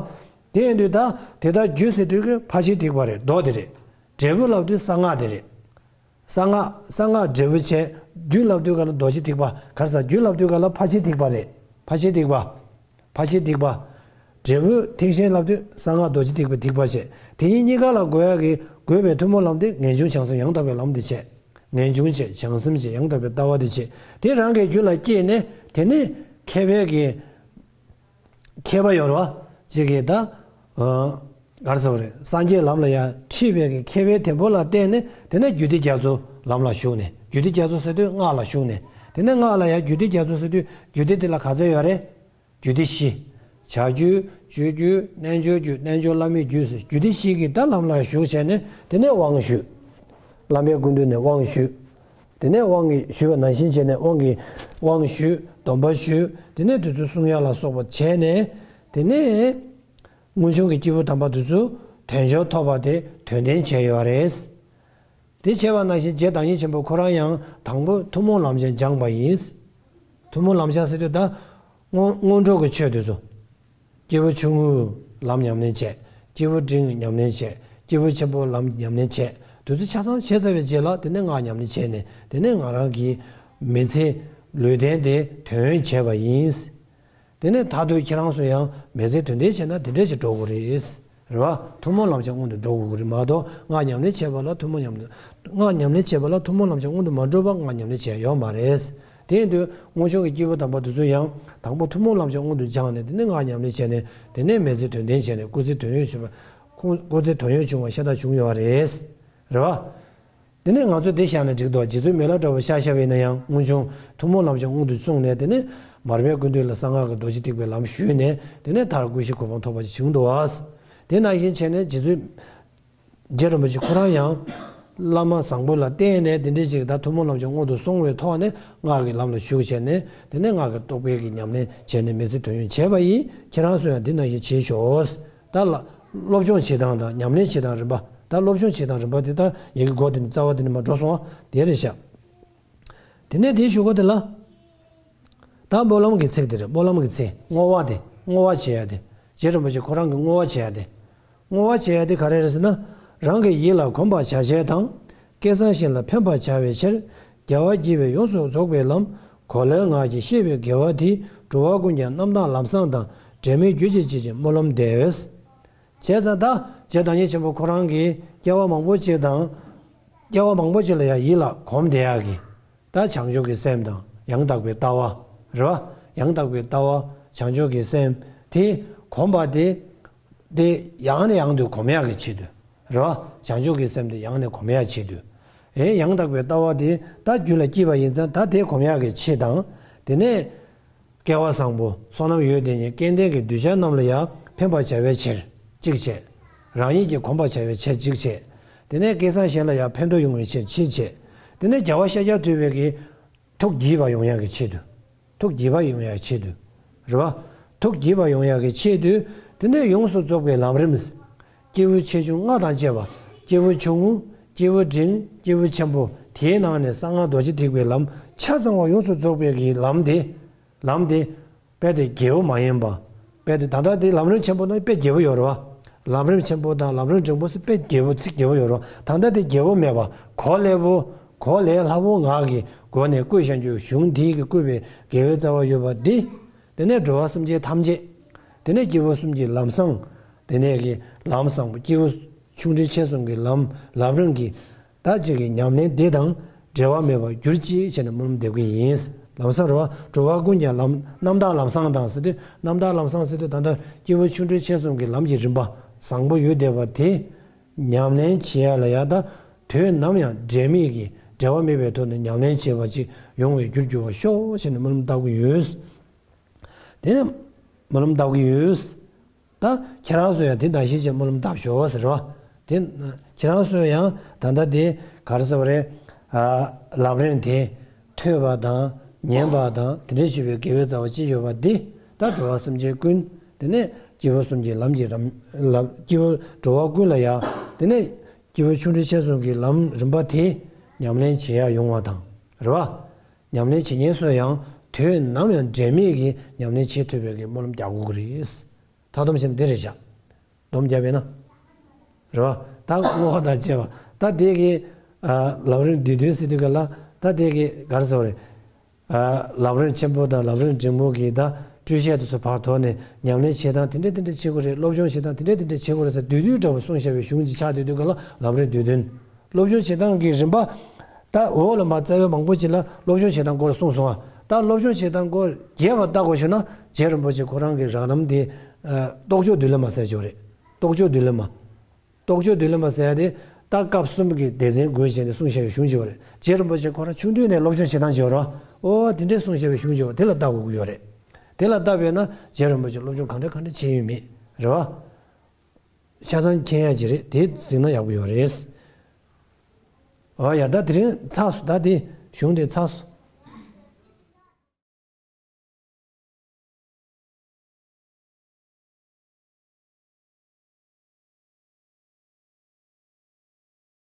དེ་ཡིན་དུས་ད་དེ་ལྟར་རྒྱུ་ཟེར་དུས་ཀྱི་ཕར་ཕྱིན་ཐེག་པ་རེད། མདོ་དེ་རེད། འབྲས་བུ་ལབ་དུས་གསང་སྔགས་དེ་རེད། གསང་སྔགས་གསང་སྔགས་འབྲས་བུ་བྱས། རྒྱུ་ལབ་དུས་ག་ལ་རྡོ་རྗེ་ཐེག་པ། ག་རེ་ཟ། རྒྱུ་ལབ་དུས་ག་ལ་ཕར་ཕྱིན་ཐེག་པ་རེད། ཕར་ཕྱིན་ཐེག་པ། ཕར་ཕྱིན་ཐེག་པ། འབྲས་བུ་ཐེག་ཆེན་ལབ་དུས་གསང་སྔགས་རྡོ་རྗེ་ཐེག་པའི་ཐེག་པ་བྱས། དེ་གཉིས་གཉིས་ཀ་ལ་དགོས་ཡག་གི་དགོས་པའི་ཐུན་མོང་ལམ་དེ་ངེས་འབྱུང་བྱང་སེམས་ཡང་དག་པའི་ལམ་དེ་བྱས། ངེས་འབྱུང་བྱས། བྱང་སེམས་བྱས། ཡང་དག་པའི་ལྟ་བ་དེ་བྱས། དེ་རང་གི་རྒྱུད་ལ་སྐྱེས་ནས་དེ་ནས་མཁས་པའི་གི་མཁས་པ་ཡོད་རེད་བ། ཅིག་གིས་ད། ཨ་ག་རེ་ཟེར་བ་རེད། སངས་རྒྱས་ལམ་ལ་ཡར་ཁྲིད་པའི་གི་མཁས་པའི་དེད་དཔོན་ལ་བརྟེན་ནས་དེ་ནས་རྒྱུད་སྡེ་རྒྱ་མཚོ་ལམ་ལ་ཞུགས་ནས། རྒྱུད་སྡེ་རྒྱ་མཚོ་ཟེར་དུས་སྔགས་ལ་ཞུགས་ནས། དེ་ནས་སྔགས་ལ་ཡར་རྒྱུད་སྡེ་རྒྱ་མཚོ་ཟེར་དུས་རྒྱུད་སྡེ་དེ་ལ་ག་ཚོད་ཡོད་རེད། རྒྱུད་སྡེ་བཞི། བྱ་རྒྱུད། སྤྱོད་རྒྱུད། རྣལ་འབྱོར་རྒྱུད། རྣལ་འབྱོར་བླ་མེད་རྒྱུད་ཟེར། རྒྱུད་སྡེ་བཞི་གི་ད་ལམ་ལ་ཞུགས་བྱས་ནས་དེ་ནས་དབང་ཞུས། བླ་མའི་སྐུ་མདུན་ནས་དབང་ཞུས། དེ་ནས་དབང་གི་ཞུས་པ་ནང་བཞིན་བྱས་ནས་དབང་གི་དབང་ཞུས། སྡོམ་པ་ཞུས། དེ་ནས་དེ་ཚོ་སྲུང་ཡ་ལ་སོགས་པ་བྱས་ནས། དེ་ནས་སྔོན་བྱུང་གི་སྐྱེས་བུ་དམ་པ་དེ་ཚོ་དལ་འབྱོར་ཐོབ་པ་དེ་དོན་ལྡན་བྱས་ཡོད་རེད། དེ་བྱས་པ་ནང་བཞིན་རྗེ་བདག་ཉིད་ཆེན་པོ་ཁོ་རང་ཡང་དང་པོ་ཐུན་མོང་ལམ་སྦྱང་སྦྱངས་པ་ཡིན། ཐུན་མོང་ལམ་སྦྱང་ཟེར་དུས་ད་སྔོན་སྔོན་འགྲོ་གི་ཆོས་དེ་ཚོ། སྐྱེས་བུ་ཆུང་ངུའི་ལམ་ཉམས་ལེན་བྱས། སྐྱེས་བུ་འབྲིང་ཉམས་ལེན་བྱས། སྐྱེས་བུ་ཆེན་པོའི་ལམ་ཉམས་ལེན་བྱས། དེ་ཚོ་ཆ་ཚང་བྱས་ཚར་བའི་རྗེས་ལ་དེ་ནས་སྔགས་ཉམས་ལེན་བྱས་ནས་དེ་ནས་ང་རང་གི་མི་ཚེ་ལུས་རྟེན་དེ་དོན་ཡོད་བྱས་པ་ཡིན། དེ་ནས་མཐར་ཐུག་ཁྱེད་རང་ཚོ་ཡང་མི་ཚེ་དོན་ལྡན་བྱས་ན་དེ་འདྲ་ཞིག་འགྲོ་དགོས་རེད། རེད་བ། ཐུན་མོང་ལམ་སྦྱང་སྔོན་དུ་འགྲོ་དགོས་ཀྱི་རེད་མ་གཏོགས་སྔགས་ཉམས་ལེན་བྱས་པ་ལ་ཐུན་མོང་ཉམས་ལེན། སྔགས་ཉམས་ལེན་བྱས་པ་ལ་ཐུན་མོང་ལམ་སྦྱང་སྔོན་དུ་མ་འགྲོ་བར་སྔགས་ཉམས་ལེན་བྱས་ཡོད་མ་རེད། དེ་ཡིན་དུས་སྔོན་བྱུང་གི་སྐྱེས་བུ་དམ་པ་དེ་ཚོ་ཡང་དང་པོ་ཐུན་མོང་ལམ་སྦྱང་སྔོན་དུ་སྦྱངས་ནས་དེ་ནས་སྔགས་ཉམས་ལེན་བྱས་ནས་དེ་ནས་མི་ཚེ་དོན་ལྡན་བྱས་ནས་སྐུ་ཚེ་དོན་ཡོད་བྱུང་བ། ཁོང་སྐུ་ཚེ་དོན་ཡོད་བྱུང་བ་ཤ་སྟག་བྱུང་ཡོད་རེད། རེད་བ། དེ་ནས་ང་ཚོས་འདི་བཞག་ན་འགྲིག་འདུག་རྗེ་བཙུན་མི་ལ་འདྲ་བོ་ཤ་ཤ་བས་ན་ཡང་སྔོན་བྱུང་ཐུན་མོང་ལམ་སྦྱང་སྔོན་དུ་བསྲུངས་ནས་དེ་ནས་མར་པའི་སྐུ་མདུན་ལ་གསང་སྔགས་ཀྱི་རྡོ་རྗེ་ཐེག་པའི་ལམ་ཞུས་ནས་དེ་ནས་མཐར་སྐུ་བཞིའི་གོ་འཕང་ཐོབ་པ་ཞིག་བྱུང་འདུག་བ། དེ་ནང་བཞིན་བྱས་ནས་རྗེ་བཙུན་རྗེ་རིན་པོ་ཆེ་ཁོ་རང་ཡང་ བླ་མ་བཟང་པོ་ལ་བརྟེན་ནས་དེ་འདྲའི་ཞིག་ད་ཐུན་མོང་ལམ་གྱི་སྔོན་དུ་སོང་བའི་ཐོག་ནས་སྔགས་ཀྱི་ལམ་ལ་ཞུགས་བྱས་ནས། དེ་ནས་སྔགས་ཀྱི་རྟོགས་པའི་གི་ཉམས་ལེན་བྱས་ནས་མི་ཚེ་དོན་ཡོད་བྱས་པ་ཡིན། ཁྱེད་རང་ཚོ་ཡང་འདི་ནང་བཞིན་བྱེད་ཤོག། ད་ལ་སློབ་སྦྱོང་བྱེད་སྟངས་དང་ཉམས་ལེན་བྱེད་སྟངས་རིམ་པ། ད་སློབ་སྦྱོང་བྱེད་སྟངས་རིམ་པ་དེ་ད་ཡི་གེ་འགོ་དེ་ནས་རྩ་བ་དེ་ནས་མར་འགྲོ་སོང་བ་དེ་རེད་ཤག། དེ་ནས་དེའི་གཞུག་གུ་དེ་ལ། ད་སྨོན་ལམ་གྱི་ཚིག་དེ་རེད། སྨོན་ལམ་གྱི་ཚིག་བསྔོ་བ་དེ། བསྔོ་བ་བྱེད་ཡ་དེ། རྗེ་རིན་པོ་ཆེ་ཁོ་རང་གི་བསྔོ་བ་བྱེད་ཡ་དེ། བསྔོ་བ་བྱེད་ཡ་དེ་ག་རེ་རེད་ཟེར་ན། རང་གི་ཡིད་ལ་གོམས་པར་བྱ་བྱེད་དང་། སྐལ་བཟང་གཞན་ལ་ཕན་པར་བྱ་བའི་ཕྱིར། རྒྱལ་བ་དགྱེས་པའི་ཡོངས་སུ་རྫོགས་པའི་ལམ། གོ་ལའི་ངག་གིས་བཤད་པའི་དགེ་བ་དེས། འགྲོ་བ་ཀུན་ཀྱང་རྣམ་དག་ལམ་བཟང་དང་། འབྲལ་མེད་གྱུར་ཅིག་ཅེས་ཀྱི་སྨོན་ལམ་འདེབས། བྱས་ཙང་ད་རྗེ་བདག་ཉིད་ཆེན་པོ་ཁོ་རང་གིས་སྐྱེ་བ་མང་པོ་ཅིག་དང་། སྐྱེ་བ་མང་པོ་ཅིག་ལ་ཡང་ཡིད་ལ་གོམས་བསྡད་ཡག་གི། ད་བྱང་ཆུབ་ཀྱི་སེམས་དང་ཡང་དག་པའི་ལྟ་བ། རེད་བ། ཡང་དག་པའི་ལྟ་བ། བྱང་ཆུབ་ཀྱི་སེམས་དེ་གོམས་པ་དེ། དེ་ཡང་ནས་ཡང་དུ་གོམས་ཡག་གི་ཆེད་དུ། རེད་བ། བྱང་ཆུབ་ཀྱི་སེམས་དེ་ཡང་ནས་གོམས་ཡག་ཆེད་དུ། ཨེ། ཡང་དག་པའི་ལྟ་བ་དེ་ད་རྒྱུད་ལ་སྐྱེས་པ་ཡིན་ཙང་ད་དེ་གོམས་ཡག་གི་ཆེད་དང་། དེ་ནས། སྐལ་བ་བཟང་པོ་བསོད་ནམས་ཡོད་དེ་ཉིད་སྐལ་ལྡན་གྱི་གདུལ་བྱ་རྣམས་ལ་ཡང་ཕན་པར་བྱ་བའི་ཕྱིར་གཅིག་བྱས། རང་ཉིད་ཀྱིས་གོམས་པར་བྱ་བའི་ཕྱིར་གཅིག་བྱས། དེ་ནས་སྐལ་བཟང་གཞན་ལ་ཡང་ཕན་ཐོགས་ཡོང་བའི་ཕྱིར་གཅིག་བྱས། དེ་ནས་རྒྱལ་བ་ཤཱཀྱ་ཐུབ་པའི་གི་ཐུགས་དགྱེས་པ་ཡོང་ཡག་གི་ཆེད་དུ། ཐུགས་དགྱེས་པ་ཡོང་ཡག་གི་ཆེད་དུ། རེད་བ། ཐུགས་དགྱེས་པ་ཡོང་ཡག་གི་ཆེད་དུ། དེ་ནས་ཡོངས་སུ་རྫོགས་པའི་ལམ་རིམ། སྐྱེས་བུ་ཆེ་ཆུང་ལྔ་དང་བཅས་པ། སྐྱེས་བུ་ཆུང་ངུ། སྐྱེས་བུ་འབྲིང་། སྐྱེས་བུ་ཆེན་པོ། དེའི་ནང་ནས་གསང་སྔགས་རྡོ་རྗེ་ཐེག་པའི་ལམ་ཆ་ཚང་བ་ཡོངས་སུ་རྫོགས་པའི་གི་ལམ་དེ། ལམ་དེ། དཔེ་དེ་རྒྱལ་པོ་མ་ཡིན་པ། དཔེ་དེ་ད་ལྟ་དེ་ལམ་རིམ་ཆེན་པོ་ནང་དཔེ་རྒྱལ་པོ་ཡོད་རེད་བ། ལམ་རིམ་ཆེན་པོ་དང་ལམ་རིམ་འབྲིང་པོ་སུ་དཔེ་རྒྱལ་པོ་ཚིག་རྒྱལ་པོ་ཡོད་རེད་བ། ད་ལྟ་དེ་རྒྱལ་པོ་མེད་པ། གོ་ལེགས་པོ། གོ་ལས་སླ་པོ་ངག་གི་སྒོ་ནས་བསྐུལ་བཞག་རྒྱུ་གཞུང་འདི་གིས་བསྐུལ་བའི་དགེ་བའི་རྩ་བ་ཡོད་པ་འདི། དེ་ནས་འགྲོ་བ་སེམས་ཅན་ཐམས་ཅད། དེ་ནས་སྐྱེས་བུ་གསུམ་གྱི་ལམ་བཟང་། དེ་ནས་ཀྱི་ལམ་བཟང་པོ། སྐྱེས་བུ་ཆུང་འབྲིང་ཆེ་གསུམ་གྱི་ལམ་ལམ་རིམ་གྱི། ད་ཅིག་གི་ཉམས་ལེན་འདི་དང་འབྲལ་བ་མེད་པར་གྱུར་ཅིག་བྱས་ནས་སྨོན་ལམ་འདེབས་ཀྱི་ཡིན། ལམ་བཟང་རེད་བ། འགྲོ་བ་ཀུན་ཀྱང་ལམ་རྣམ་དག་ལམ་བཟང་དང་ཟེར་དུས། རྣམ་དག་ལམ་བཟང་ཟེར་དུས་ད་ལྟ་སྐྱེས་བུ་ཆུང་འབྲིང་ཆེ་གསུམ་གྱི་ལམ་གྱི་རིམ་པ་བཟང་པོ་ཡོད་བསྡད་པ་དེ། ཉམས་ལེན་བྱེད་ཡ་ལ་ཡ་ད་དུས་ནམ་ཡང་འབྲལ་མེད་ཀྱི་འབྲལ་བ་མེད་པའི་ཐོག་ནས་ཉམས་ལེན་བྱེད་པ་ཅིག་ཡོང་བའི་རྒྱུར་འགྱུར་བར་ཤོག་བྱས་ནས་སྨོན་ལམ་བཏབ་ཀྱི་ཡོད། དེ་ནས་སྨོན་ལམ་བཏབ་ཀྱི་ཡོད། ད་ཁྱེད་རང་ཚོ་ཡང་དེ་ནང་བཞིན་བྱས་སྨོན་ལམ་བཏབ་ཤོག་ཟེར་བ། དེ་ཁྱེད་རང་ཚོ་ཡང་ད་ལྟ་དེ་ག་རེ་ཟེར་བ་རེད། ཨ། ལམ་རིམ་དེ་ཐོས་པ་དང་ཉན་པ་དང་དེ་འདྲ་ཞུ་བའི་དགེ་བའི་རྩ་བ་ཅི་ཡོད་པ་འདི། ད་འགྲོ་བ་སེམས་ཅན་ཀུན། དེ་ནས་སྐྱེས་བུ་གསུམ་གྱི་ལམ་གྱི་རམ་ལམ། སྐྱེས་བུ་འགྲོ་བ་ཀུན་ལ་ཡང་། དེ་ནས་སྐྱེས་བུ་ཆུང་འབྲིང་ཆེ་གསུམ་གྱི་ལམ་རིམ་པ་དེ་ཉམས་ལེན་བྱེད་ཡ་ཡོང་བ་དང་། རེད་བ། ཉམས་ལེན་བྱེད་མཁན་ཚོ་ཡང་དུས་ནམ་ཡང་འབྲལ་མེད་ཀྱི་ཉམས་ལེན་བྱེད་ཐུབ་པའི་གི་སྨོན་ལམ་རྒྱག་དགོས་ཀྱི་རེད། ད་སྡོམ་བྱས་ན་འདི་རེད་བཞག། སྡོམ་བརྒྱབ་པས་ན། རེད་བ། ད་བསྔོ་བ་དང་བཅས་པ། ད་དེ་གི། ཨ། ལམ་རིམ་བསྡུས་དོན་ཟེར་དུས་ག་ལ། ད་དེ་གི་ག་རེ་ཟེར་བ་རེད། ཨ། ལམ་རིམ་ཆེན་པོ་དང་ལམ་རིམ་འབྲིང་པོ་གི་ད་སྤྲོས་བཤད་དེ་ཚོ་ཕར་དོར་ནས་ཉམས་ལེན་བྱེད་སྟངས་དེ་འདྲ་དེ་འདྲ་བྱེད་དགོས་རེད། སློབ་སྦྱོང་བྱེད་སྟངས་དེ་འདྲ་དེ་འདྲ་བྱེད་དགོས་རེད་ཟེར་བསྡུས་བསྡུས་འདྲ་པོ་གསུངས་བཞག་པའི་གཞུང་ཅིག་ཆགས་སྡོད་དུས་ག་ལ་ལམ་རིམ་བསྡུས་དོན། སློབ་སྦྱོང་བྱེད་སྟངས་ཀྱི་རིམ་པ། ད་འོག་ལ་མ་རྩ་བའི་མང་པོ་ཅིག་ལ་སློབ་སྦྱོང་བྱེད་སྟངས་སྐོར་གསུངས་སོང་ཨ། ད་སློབ་སྦྱོང་བྱེད་སྟངས་སྐོར་རྒྱས་པ་ལྟ་དགོས་ཤེ་ན་རྗེ་རིན་པོ་ཆེ་ཁོ་རང་གི་རང་རྣམ་དེ། ཨ། རྟོགས་བརྗོད་མདུན་ལམ་ཟེར་ཅིག་ཡོད་རེད། རྟོགས་བརྗོད་མདུན་ལམ། རྟོགས་བརྗོད་མདུན་ལམ་ཟེར་ཡ་དེ། ད་སྐབས་གསུམ་གྱི་སྡེ་ཚན་བགོས་བྱས་ནས་གསུངས་བཞག་པའི་གཞུང་ཅིག་ཡོད་རེད། རྗེ་རིན་པོ་ཆེ་ཁོ་རང་ཆུང་དུས་ནས་སློབ་སྦྱོང་བྱེད་སྟངས་ཅིག་ཡོད་རེད། ཨོ། དེ་འདྲས་གསུངས་བཞག་པའི་གཞུང་ཅིག་ཡོད་རེད། དེ་ལ་ལྟ་དགོས་ཀྱི་ཡོད་རེད། དེ་ལ་ལྟ་བས་ན་རྗེ་རིན་པོ་ཆེ་སློབ་སྦྱོང་གང་འདྲ་གང་འདྲ་བྱས་ཡོད་མེད། རེད་བ། ཆ་ཚང་མཁྱེན་ཡ་ཅིག་རེད། དེ་གཟིགས་ན་ཡག་པོ་ཡོད་རེད། ཨོ་ཡ། ད་དེ་རིང་ཚར་སོང་། ད་དེ་གཞུང་དེ་ཚར་སོང་